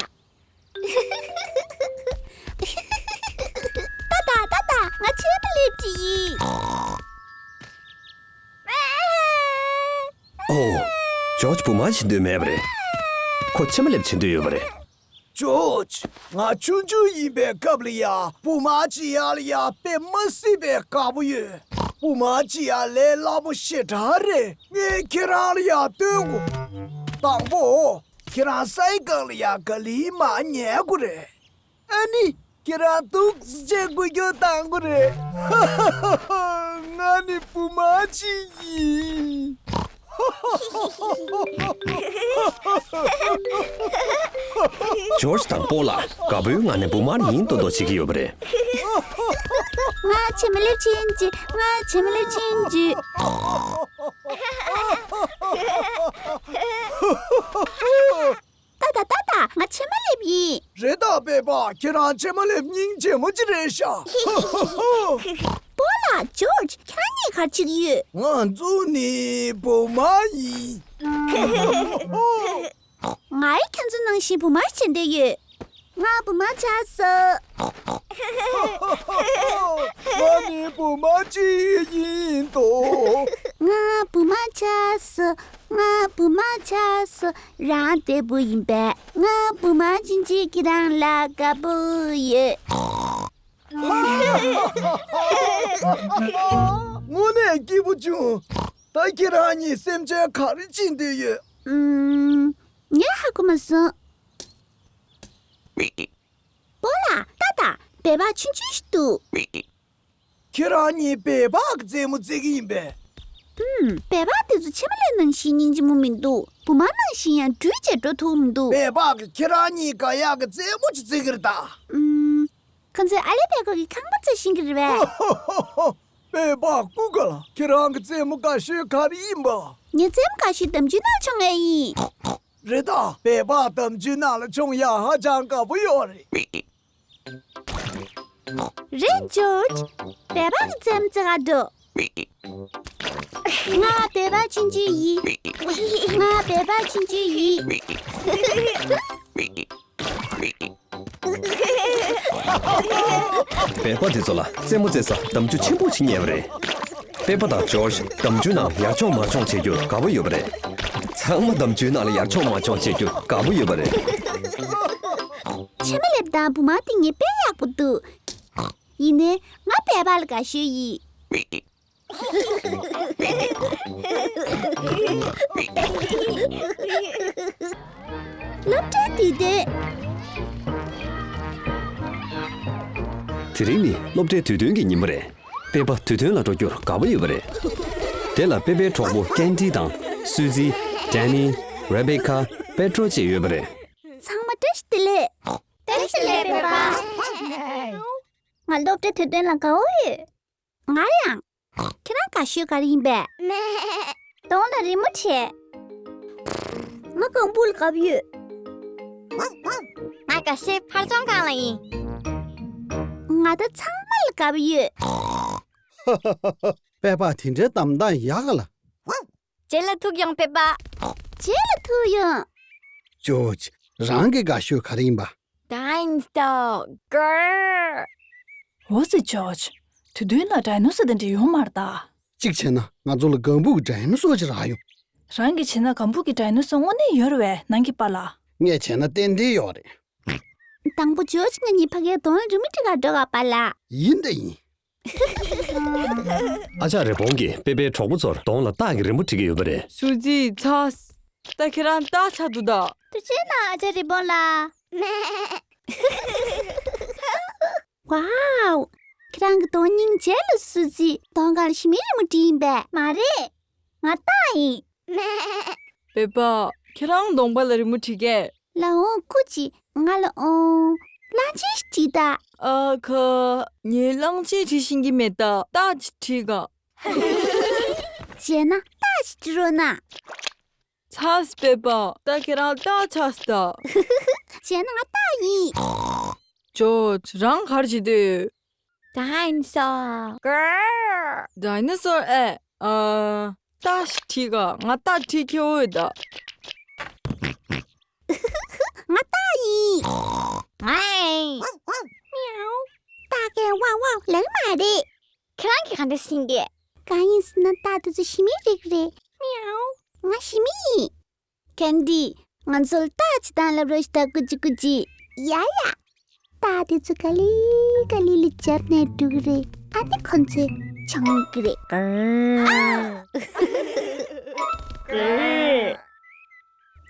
ཏག་ཏག་ཏག་ང་ཕྱེ་མ་ལེབ་ཅིག་ཡིན། ཨོ། ཇོརྗ་བུ་མ་བྱེད་འདོད་མེད་པ་རེད། ཁོ་ཕྱེ་མ་ལེབ་བྱེད་འདོད་ཡོད་པ་རེད། ཇོརྗ། ང་ཆུང་ཆུང་ཡིན་པའི་སྐབས་ལ་ཡ་བུ་མ་བྱེད་ཡག་ལ་ཡ་དཔེ་མ་སྲིད་པའི་དགའ་པོ་ཡོད། བུ་མ་བྱེད་ཡག་ལས་སླ་པོ་ཞེ་དྲག་རེད། ངས་ཁྱེད་རང་ལ་ཡ་སྟོན་དགོས། དང་པོ། ཁྱེད་རང་སའི་སྒང་ལ་ཡ་ག་ལེར་མར་ཉལ་དགོས་རེད། ཨ་ནི། ཁྱེད་རང་འདུག་སེ་བྱས་འགུལ་སྐྱོད་གཏང་དགོས་རེད། ང་ནི་བུ་མ་ཅིག་ཡིན། ཇོརྗ་དང་པོ་ལགས་དགའ་པོའི་ངང་ནས་བུ་དམར་ཡིན་མདོག་མདོག་བྱེད་ཀྱི་ཡོད་པ་རེད། ང་ཕྱེ་མ་ལེབ་ཆེན་གྱི། ང་ཕྱེ་མ་ལེབ་ཆེན་གྱི། ཏག་ཏག་ཏག་ཏག་ང་ཕྱེ་མ་ལེབ་ཡིན། རེད་ད་པེ་པ། ཁྱེད་རང་ཕྱེ་མ་ལེབ་སྙིང་རྗེ་མོ་ཅིག་རེད་ཤག་པོ་ལགས་ཇོརྗ། ཁྱེད་རང་གཉིས་ག་རེ་བྱེད་ཀྱི་ཡོད། ང་ཚོ་ནི་བུ་མ་ཡིན། ང་ཡང་ཁྱེད་ཚོ་ནང་བཞིན་བུ་མ་བྱེད་འདོད་ཡོད། ང་བུ་མ་ཆགས་སོང་། ང་ནི་བུ་མ་ཅིག་ཡིན་ཏོ། ང་བུ་མ་ཆགས་སོང་། ང་བུ་མ་ཆགས་སོང་། རང་བདེ་པོ་ཡིན་པས། ང་བུ་མ་ཆུང་ཆུང་གི་རང་ལ་དགའ་པོ་ཡོད། དངོས་གནས་སྐྱིད་པོ་བྱུང་། ད་ཁྱེད་རང་གཉིས་སེམས་ཅན་ག་རེ་བྱེད་འདོད་ཡོད། ཨུམ། ངས་ཧ་གོ་མ་སོང་། པོ་ལགས། ཏག་ཏག་པེ་པ་ཆུང་ཆུང་ཞིག་འདུག་ཁྱེད་རང་གཉིས་པེ་པ་གི་རྩེད་མོ་རྩེ་གི་ཡིན་པས། ཨུམ། པེ་པ་དེ་ཚོ་ཕྱེ་མ་ལེབ་ནང་བཞིན་སྙིང་རྗེ་མོ་མི་འདུག་བུ་མ་ནང་བཞིན་ཡང་འགྲུལ་བྱེད་འགྲོ་ཐུབ་མི་འདུག་པེ་པ་གིས་ཁྱེད་རང་གཉིས་དགའ་ཡག་གི་རྩེད་མོ་ཅིག་རྩེ་གི་རེད་ད། ཨུམ། ཁོ་ཚོས་ཨ་ལེ་པེ་ཀོ་གི་ཁང་པ་རྩེ་བཞིན་གི་རེད་པས། པེ་པ་སྐུ་དགའ་ལ། ཁྱེད་རང་གི་རྩེད་མོ་དགའ་ཤོས་ག་རེ་ཡིན་པ། ངའི་རྩེད་མོ་དགའ་ཤོས་འདམ་རྒྱུད་ནང་ལ་མཆོང་ཡག་ཡིན། རེད་ད། པེ་པ་འདམ་རྒྱུད་ནང་ལ་མཆོང་ཡག་ཧ་ཅང་དགའ་པོ་ཡོད་རེད། རེད་ཇོརྗ། པེ་པ་གི་རྩེད་མོ་རྩེ་ག་འགྲོ། ང་པེ་པ་ཆུང་ཆུང་ཡིན། ང་པེ་པ་ཆུང་ཆུང་ཡིན། པེ་པ་དེ་ཚོ་ལ་རྩེད་མོ་རྩེ་ས་འདམ་རྒྱུད་ཆེན་པོ་ཞིག་རྙེད་པ་རེད། པེ་པ་དང་ཇོརྗ་འདམ་རྒྱུད་ནང་ཡར་མཆོང་མར་མཆོང་བྱེད་རྒྱུར་དགའ་པོ་ཡོད་པ་རེད། ཚང་མ་འདམ་རྒྱུད་ནང་ལ་ཡར་མཆོང་མར་མཆོང་བྱེད་རྒྱུར་དགའ་པོ་ཡོད་པ་རེད། ཕྱེ་མ་ལེབ་དང་བུ་མ་དེ་ངས་དཔེ་ཡག་པོ་འདུག་ཡིན་ནའི་ང་པེ་པ་ལ་དགའ་ཤོས་ཡིན། སློབ་གྲྭའི་དུས་སྟོན། དེ་རིང་ནི་སློབ་གྲྭའི་དུས་སྟོན་གྱི་ཉིན་མོ་རེད། པེ་པ་དུས་སྟོན་ལ་འགྲོ་རྒྱུར་དགའ་པོ་ཡོད་པ་རེད། དེ་ལ་པེ་པའི་གྲོགས་པོ་ཀན་ཏི་དང་སུ་ཛི། ཌན་ནི། རེ་བེ་ཁ། པེ་ཏྲོ་བཅས་ཡོད་པ་རེད། ཚང་མ་བཀྲ་ཤིས་བདེ་ལེགས། བཀྲ་ཤིས་བདེ་ལེགས་པེ་པ། ང་སློབ་གྲྭའི་དུས་སྟོན་ལ་དགའ་པོ་ཡོད། ང་ཡང་། ཁྱེད་རང་དགའ་ཤོས་ག་རེ་ཡིན་པས། གདོང་ལ་རི་མོ་བྲིས། ང་རྐང་སྤོལ་དགའ་པོ་ཡོད། ང་དགའ་ཤོས་ཕར་ཚོང་ཁང་ལ་ཡིན། ང་ད་ཚང་མ་ལ་དགའ་པོ་ཡོད། པེ་པ་དེ་འདྲའི་གདམ་སྟངས་ཡག་ག་ལ། རྗེས་ལ་ཐུག་ཡོང་པེ་པ། རྗེས་ལ་ཐུག་ཡོང་། ཇོ་ཇི། རང་གི་དགའ་ཤོས་ག་རེ་ཡིན་པ། ཌའི་ནོ་སོར་གར། འོ་ཙི་ཇོ་ཇི། དུས་རྒྱུན་ལ་ཌའི་ནོ་སོར་དེ་འདྲ་ཡོད་མ་རེད་ད། གཅིག་བྱས་ན་ང་ཚོ་ལ་སྒམ་པོ་གི་ཌའི་ནོ་སོར་ཅིག་རག་ཡོང་། རང་གིས་བྱས་ན་སྒམ་པོ་གི་ཌའི་ནོ་སོར་དངོས་གནས་ཡོད་རེད་པས་ནང་གི་པཱ་ལགས། ངས་བྱས་ན་ཏན་ཏན་ཡོད་རེད། དང་པོ་ཇོ་ཇི་ང་གཉིས་ཕ་གིར་གདོང་ལ་རི་མོ་བྲིས་ག་འགྲོ་ག་པཱ་ལགས། ཡིན་ད་ཡིན། ཨ་ཅག་རི་བོང་གིས་པེ་པེའི་གྲོགས་པོ་ཚོར་གདོང་ལ་སྟག་གི་རི་མོ་བྲིས་ཀྱི་ཡོད་པ་རེད། སུ་ཛི་ཚ། ད་ཁྱེད་རང་སྟག་ཆགས་འདུག་ད། ཐུགས་རྗེ་གནང་ཨ་ཅག་རི་བོང་ལགས། ཝའོ། ཁྱེད་རང་གི་གདོང་སྙིང་རྗེ་ལ་སུ་ཛི། གདོང་སྒང་ལ་ཞི་མིའི་རི་མོ་བྲིས་ཡིན་པས། མ་རེད། ང་སྟག་ཡིན། པེ་པ། ཁྱེད་རང་གདོང་པ་ལ་རི་མོ་བྲིས་ཀས། ལགས་འོང་སྐུ་མཁྱེན། ང་ལ་འོང་། གླང་ཆེན་ཞིག་བྲིས་ད། ཨ་ཁ། ངས་གླང་ཆེན་བྲིས་ཤེས་ཀྱི་མེད་ད། སྟག་ཅིག་བྲིས་ག། བྱས་ན་སྟག་ཅིག་བྲིས་རོགས་གནང་། ཚ་སི་པེ་པ། ད་ཁྱེད་རང་སྟག་ཆགས་སི་ད། བྱས་ན་ང་སྟག་ཡིན། ཇོ་ཇི་རང་ག་རེ་བྱེད་འདོད། ཌའི་ནོ་སོར་གར། ཌའི་ནོ་སོར་ཨེ། ཨ། སྟག་ཞིག་བྲིས་ག། ང་སྟག་བྲིས་ཁྱེར་འོས་ད། ང་སྟག་ཡིན། ཝའི། མིའུ། སྟག་གིས་ཝའོ་ཝའོ་ལབ་མ་རེད། ཁྱེད་རང་གིས་ག་འདྲ་ཤེས་ཀྱི། གང་ཡིན་ཟེར་ན་སྟག་དེ་ཚོ་ཞི་མིའི་རིགས་རེད། མིའུ། ང་ཞི་མི་ཡིན། ཀན་ཌི། ང་ཚོ་ལ་སྟག་ཅིག་བཏང་ལབ་རོགས་ཤིག་ད། ཀུ་ཅི་ཀུ་ཅི། ཡ་ཡ། སྟག་དེ་ཚོ་ག་ལེ་ག་ལེ་ལ་འཇབ་ནས་འགྲོ་གི་རེད། ཨ་ནི་ཁོ་ཚོས་ཆང་གི་རེད།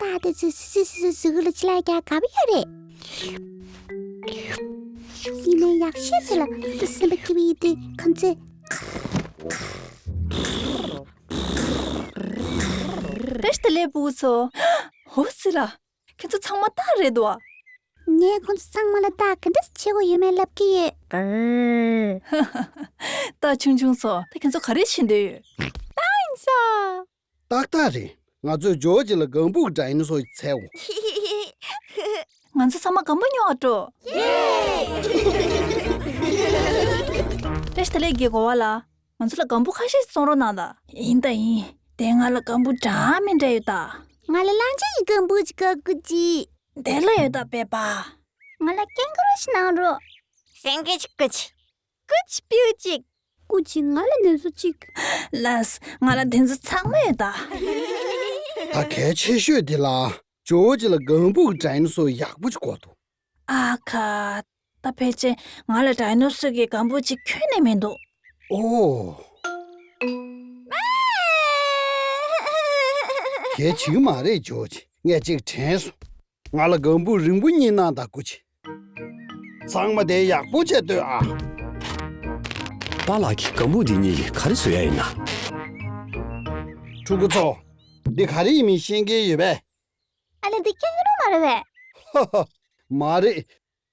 སྟག་དེ་ཚོས་སི་སི་སི་སི་གཟུགས་ལ་ཅི་ལ་རྒྱག་དགའ་པོ་ཡོད་རེད། ཡིན་ནའི་ཡག་ཤོས་དེ་ལ་ཏུ་སེམས་པ་སྐྱིད་པོ་ཡིན་དུས་ཁོ་ཚོས། བཀྲ་ཤིས་བདེ་ལེགས་ཕྲུ་གུ་ཚོ། འོ་ཙི་ལ། ཁྱེད་ཚོ་ཚང་མ་སྟག་རེད་དོ། ངས་ཁོ་ཚོ་ཚང་མ་ལ་སྟག་ག་འདྲ་བྱེད་དགོས་ཡོད་མེད་ལབ་ཀྱི་ཡོད། སྟག་ཆུང་ཆུང་ཚོ། ད་ཁྱེད་ཚོ་ག་རེ་བྱེད་འདོད་ཡོད། སྟག་ཡིན་ས། ཏག་ཏག་རེད། ང་ཚོས་ཇོ་ཇི་ལ་སྒམ་པོ་གི་ཌའི་ནོ་སོར་ཅིག་འཚོལ་འོང་། ང་ཚོ་ཚང་མ་སྒམ་པོ་ཉོ་བར་འགྲོ། བཀྲ་ཤིས་བདེ་ལེགས་ཀྱི་གོ་བ་ལ། ང་ཚོ་ལ་སྒམ་པོ་ཁ་ཤས་ཤིག་བཙོང་རོགས་གནང་དང་། ཡིན་ད་ཡིན། དེ་ང་ལ་སྒམ་པོ་འདྲ་མི་འདྲ་ཡོད་ད། ང་ལ་གླང་ཆེན་གྱི་སྒམ་པོ་ཅིག་དགོས་ཀྱི། དེ་ལ་ཡོད་ད་པེ་པ། ང་ལ་ཀེང་གུ་རུ་ཞིག་གནང་རོགས། སེང་གེ་ཅིག་དགོས་ཀྱི། ཀུ་ཅི་པིའུ་ཅིག། སྐུ་མཁྱེན། ང་ལ་ནེ་ཙོ་ཅིག། ལགས། ང་ལ་དེ་ཚོ་ཚང་མ་ཡོད་ད། ད་གལ་ཆེ་ཤོས་དེ་ལ། ཇོ་ཇི་ལ་སྒམ་པོ་གི་ཌའི་ནོ་སོར་ཡག་པོ་ཅིག་དགོས་འདུག། ཨ་ཁ། ད་ཕལ་ཆེར་ང་ལ་ཌའི་ནོ་སོར་གྱི་སྒམ་པོ་ཅིག་ཁྱོན་ནས་མི་འདུག། ཨོ། གལ་ཆེ་གི་མ་རེད་ཇོ་ཇི། ངས་ཅིག་དྲན་སོང་། ང་ལ་སྒམ་པོ་རིང་པོ་གཉིས་གནང་དང་སྐུ་མཁྱེན། ཚང་མ་དེ་ཡག་པོ་བྱས་ལྟོས་ཨ། པཱ་ལགས་ཀྱིས་སྒམ་པོ་འདི་གཉིས་ཀྱིས་ག་རེ་བཟོ་ཡ་ཡིན་ན། ཕྲུ་གུ་ཚོ། འདི་ག་རེ་ཡིན་མིན་ཤེས་མཁན་ཡོད་པས། ཨ་ལེ་འདི་ཀེང་གུ་རུ་མ་རེད་པས། ཧ་ཧ། མ་རེད།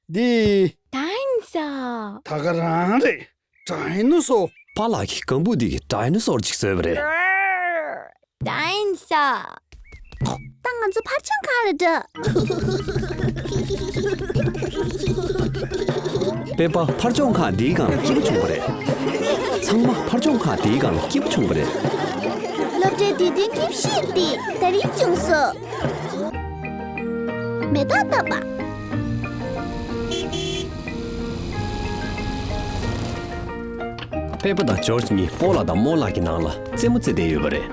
འདི། ཌའི་ནོ་སོར། ད་ག་རང་རེད། ཌའི་ནོ་སོར། པཱ་ལགས་ཀྱིས་སྒམ་པོ་འདི་གི་ཌའི་ནོ་སོར་ཅིག་བཟོས་པ་རེད། ཌའི་ནོ་སོར། ད་ང་ཚོ་ཕར་ཕྱོགས་ཁང་ལ་འགྲོ། པེ་པ། ཕར་ཕྱོགས་ཁང་འདིའི་སྒང་ལ་སྐྱིད་པོ་བྱུང་བ་རེད། ཚང་མ་ཕར་ཕྱོགས་ཁང་འདིའི་སྒང་ལ་སྐྱིད་པོ་བྱུང་བ་རེད། སློབ་གྲྭའི་དུས་སྟོན་དེབ་གཞས་འདི་ད་རིང་བྱུང་སོང་། མེ་ཏོག་བཏབ་པ། པེ་པ་དང་ཇོ་ཇི་གཉིས་པོ་ལགས་དང་རྨོ་ལགས་ཀྱི་ནང་ལ་རྩེད་མོ་རྩེ་བསྡད་ཡོད་པ་རེད།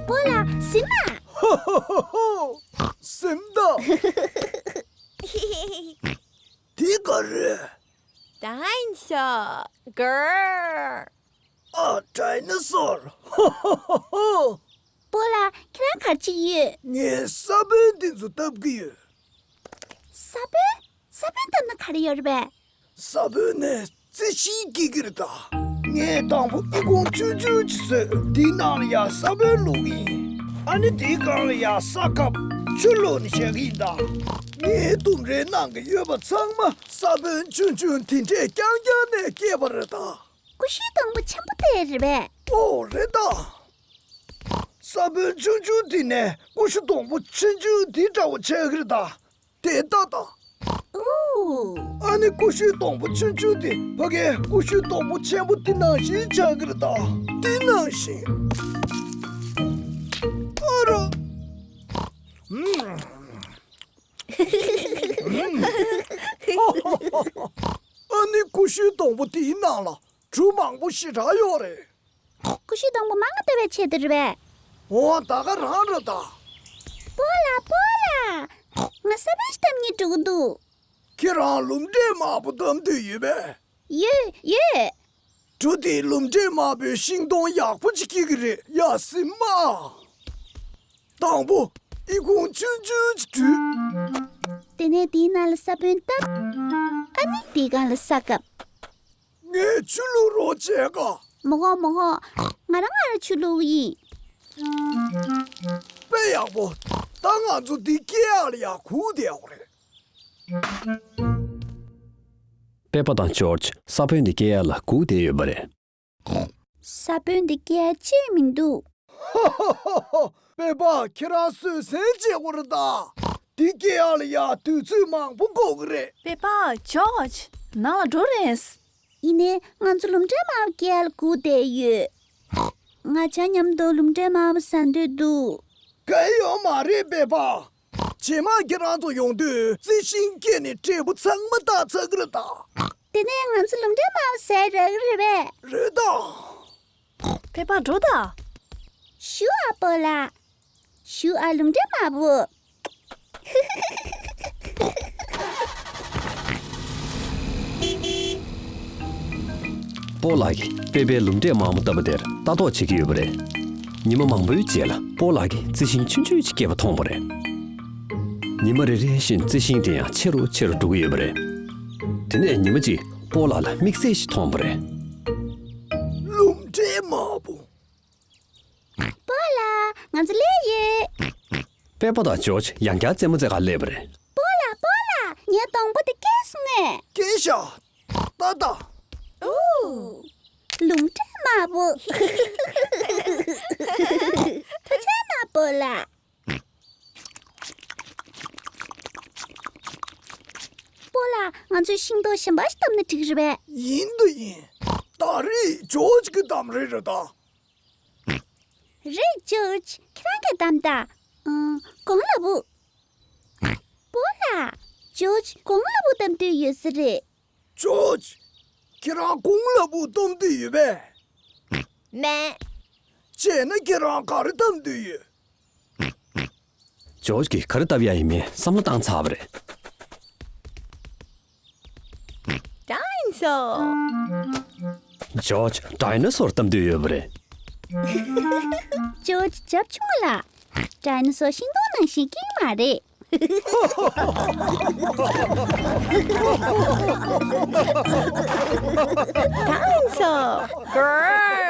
པོ་ལགས་ཟིན་ན། ཧོ་ཧོ་ཧོ་ཧོ། ཟིན་ད། འདི་ག་རེད། ཌའི་ནོ་སོར་གར། ཨ། ཌའི་ནོ་སོར། ཧོ་ཧོ་ཧོ་ཧོ། པོ་ལགས་ཁྱེད་རང་ག་རེ་བྱེད་ཀྱི་ཡོད། ངས་ས་བོན་འདི་ཚོ་བཏབ་ཀྱི་ཡོད། ས་བོན། ས་བོན་བཏབ་ན་ག་རེ་ཡོད་རེད་པས། ས་བོན་ནས་རྩི་ཤིང་སྐྱེ་གི་རེད་ད། ངས་དང་པོ་ཨི་ཁུང་ཆུང་ཆུང་ཅིག་བཟོས། འདིའི་ནང་ལ་ཡ་ས་བོན་བླུགས་ཀྱི་ཡིན། ཨ་ནི་དེའི་སྒང་ལ་ཡ་ས་ཁབ་ཆུ་བླུགས་ནས་བཞག་གི་ཡིན་ད། ངའི་ལྡུམ་རའི་ནང་གི་ཡོད་པ་ཚང་མ་ས་བོན་ཆུང་ཆུང་དེ་འདྲས་རྐྱང་རྐྱང་ནས་སྐྱེས་པ་རེད་ད། ཀུ་ཤུའི་སྡོང་པོ་ཆེན་པོ་དེ་རེད་པས། ཨོ་རེད་ད། ས་བོན་ཆུང་ཆུང་དེ་ནས་ཀུ་ཤུ་སྡོང་པོ་ཆུང་ཆུང་དེ་འདྲ་བོ་ཆགས་ཀྱི་རེད་ད། དེ་ལྟ་དང་། ཨོ། ཨ་ནི་ཀུ་ཤུའི་སྡོང་པོ་ཆུང་ཆུང་དེ་ཕ་གའི་ཀུ་ཤུའི་སྡོང་པོ་ཆེན་པོ་དེ་ནང་བཞིན་ཆགས་ཀྱི་རེད་ད། དེ་ནང་བཞིན། ཨ་རོ། ཨ་ནི་ཀུ་ཤུའི་སྡོང་པོ་དེའི་ནང་ལ་གྲུ་མང་པོ་ཞེ་དྲག་ཡོད་རེད། ཀུ་ཤུའི་སྡོང་པོ་མང་ང་བཏབ་པའི་ཆེད་དུ་རེད་པས། འོ་ད་ག་རང་རེད་ད། སྤོ་ལགས་སྤོ་ལགས། ང་ས་བོན་ཞིག་བཏབ་སྙིང་འདོད་ཀྱི་འདུག་ཁྱེད་རང་ལུམ་འབྲས་དམར་པོ་བཏབ་འདོད་ཡོད་པས། ཡོད་ཡོད། གྲུ་དེས་ལུམ་འབྲས་དམར་པོའི་ཤིང་སྡོང་ཡག་པོ་ཅིག་སྐྱེ་གི་རེད་ཡ་སྲིན་མ། དང་པོ་ཨི་ཁུང་ཆུང་ཆུང་ཅིག་བྲུས། དེ་ནས་དེའི་ནང་ལ་ས་བོན་བཏབ། ཨ་ནི་དེའི་སྒང་ལ་ས་བཀབ། ངས་ཆུ་བླུགས་རོགས་བྱས་ག་མི་དགོས་མི་དགོས། ང་རང་ང་རང་ཆུ་བླུགས་ཡིན། དཔེ་ཡག་པོ། ད་ང་ཚོ་འདི་སྐྱེལ་ཡག་ལ་ཡར་སྒུག་བསྡད་ཡོད་རེད། པེ་པ་དང་ཇོརྗ་ས་བོན་འདི་སྐྱེལ་ཡག་ལ་སྒུག་བསྡད་ཡོད་པ་རེད། ས་བོན་འདི་སྐྱེལ་ཡག་ཅི་ཡང་མི་འདུག་ཧ་ཧ་ཧ་ཧ། པེ་པ་ཁྱེད་རང་བཟོད་བསྲན་བྱེད་དགོས་རེད་ད། འདི་སྐྱེལ་ཡག་ལ་ཡ་དུས་ཚོད་མང་པོ་འགོར་གི་རེད། པེ་པ་ཇོརྗ་ནང་ལ་འགྲོ་རན། ཡིན་ནའི་ང་ཚོ་ལུམ་འབྲས་དམར་པོ་སྐྱེལ་ཡག་ལ་སྒུག་བསྡད་ཡོད། ང་ཆ་མཉམ་དུ་ལུམ་འབྲས་དམར་པོ་ཟ་འདོད་འདུག་གལ་ཡོད་མ་རེད་པེ་པ། རྗེས་མ་ཁྱེད་རང་ཚོ་ཡོང་དུས་རྩི་ཤིང་སྐྱེས་ནས་འབྲས་བུ་ཚང་མ་བཏགས་ཚར་གི་རེད་ད། དེ་ནས་ང་ཚོ་ལུམ་འབྲས་དམར་པོ་ཟ་ཡག་རག་གི་རེད་པས། རེད་ད། པེ་པ་འགྲོ་ད། ཞུ་ཨ་སྤོ་ལགས། ཞུ་ཨ་ལུམ་འབྲས་དམར་པོ། སྤོ་ལགས་ཀྱིས་པེ་པའི་ལུམ་འབྲས་དམར་པོ་བཏབ་པ་དེར་ལྟ་རྟོག་བྱེད་ཀྱི་ཡོད་པ་རེད། ཉི་མ་མང་པོའི་རྗེས་ལ་སྤོ་ལགས་ཀྱིས་རྩི་ཤིང་ཆུང་ཆུང་ཅིག་སྐྱེས་པ་མཐོང་བ་རེད། ཉི་མ་རེ་རེ་བཞིན་རྩི་ཤིང་དེ་ཡང་ཆེ་རུ་ཆེ་རུ་འགྲོ་གི་ཡོད་པ་རེད། དེ་ནས་ཉི་མ་གཅིག་སྤོ་ལགས་ལ་དམིགས་བསལ་ཞིག་མཐོང་བ་རེད། ལུམ་འབྲས་དམར་པོ། སྤོ་ལགས་ང་ཚོ་སླེབས་ཡོད། པེ་པ་དང་ཇོརྗ་ཡང་བསྐྱར་རྩེད་མོ་རྩེ་གར་སླེབས་པ་རེད། སྤོ་ལགས་སྤོ་ལགས་ངའི་སྡོང་པོ་དེ་སྐྱེས་སོང་ངས། སྐྱེས་ཤག་ད་ལྟ། ཨུ། ལུམ་འབྲས་དམར་པོ། ཐུགས་རྗེ་གནང་སྤོ་ལགས། སྤོ་ལགས་ང་ཚོས་ཤིང་ཏོག་གཞན་པ་ཞིག་བཏབ་ན་འགྲིག་རེད་པས། ཡིན་དང་ཡིན། ད་རེས་ཇོརྗ་གིས་བདམས་རེད་རེད་ད། རེད་ཇོརྗ་ཁྱེད་རང་གིས་བདམས་ད། ཨང་། གོང་ལ་བུ། སྤོ་ལགས། ཇོརྗ་གོང་ལ་བུ་བདམས་འདོད་ཡོད་ས་རེད། ཇོརྗ། ཁྱེད་རང་གོང་ལ་བུ་བདམས་འདོད་ཡོད་པས། མེད། བྱས་ན་ཁྱེད་རང་ག་རེ་བདམས་འདོད་ཡོད། ཇོརྗ་གིས་ག་རེ་བཏབ་ཡག་ཡིན་མིན་བསམ་བློ་བཏང་ཚར་བ་རེད། ཌའི་ནོ་སོར། ཇོརྗ་ཌའི་ནོ་སོར་བདམས་འདོད་ཡོད་པ་རེད། ཇོརྗ་རྒྱབ་ཆུང་མ་ལགས། ཌའི་ནོ་སོར་ཤིང་སྡོང་ནང་བཞིན་སྐྱེ་གི་མ་རེད། ཌའི་ནོ་སོར།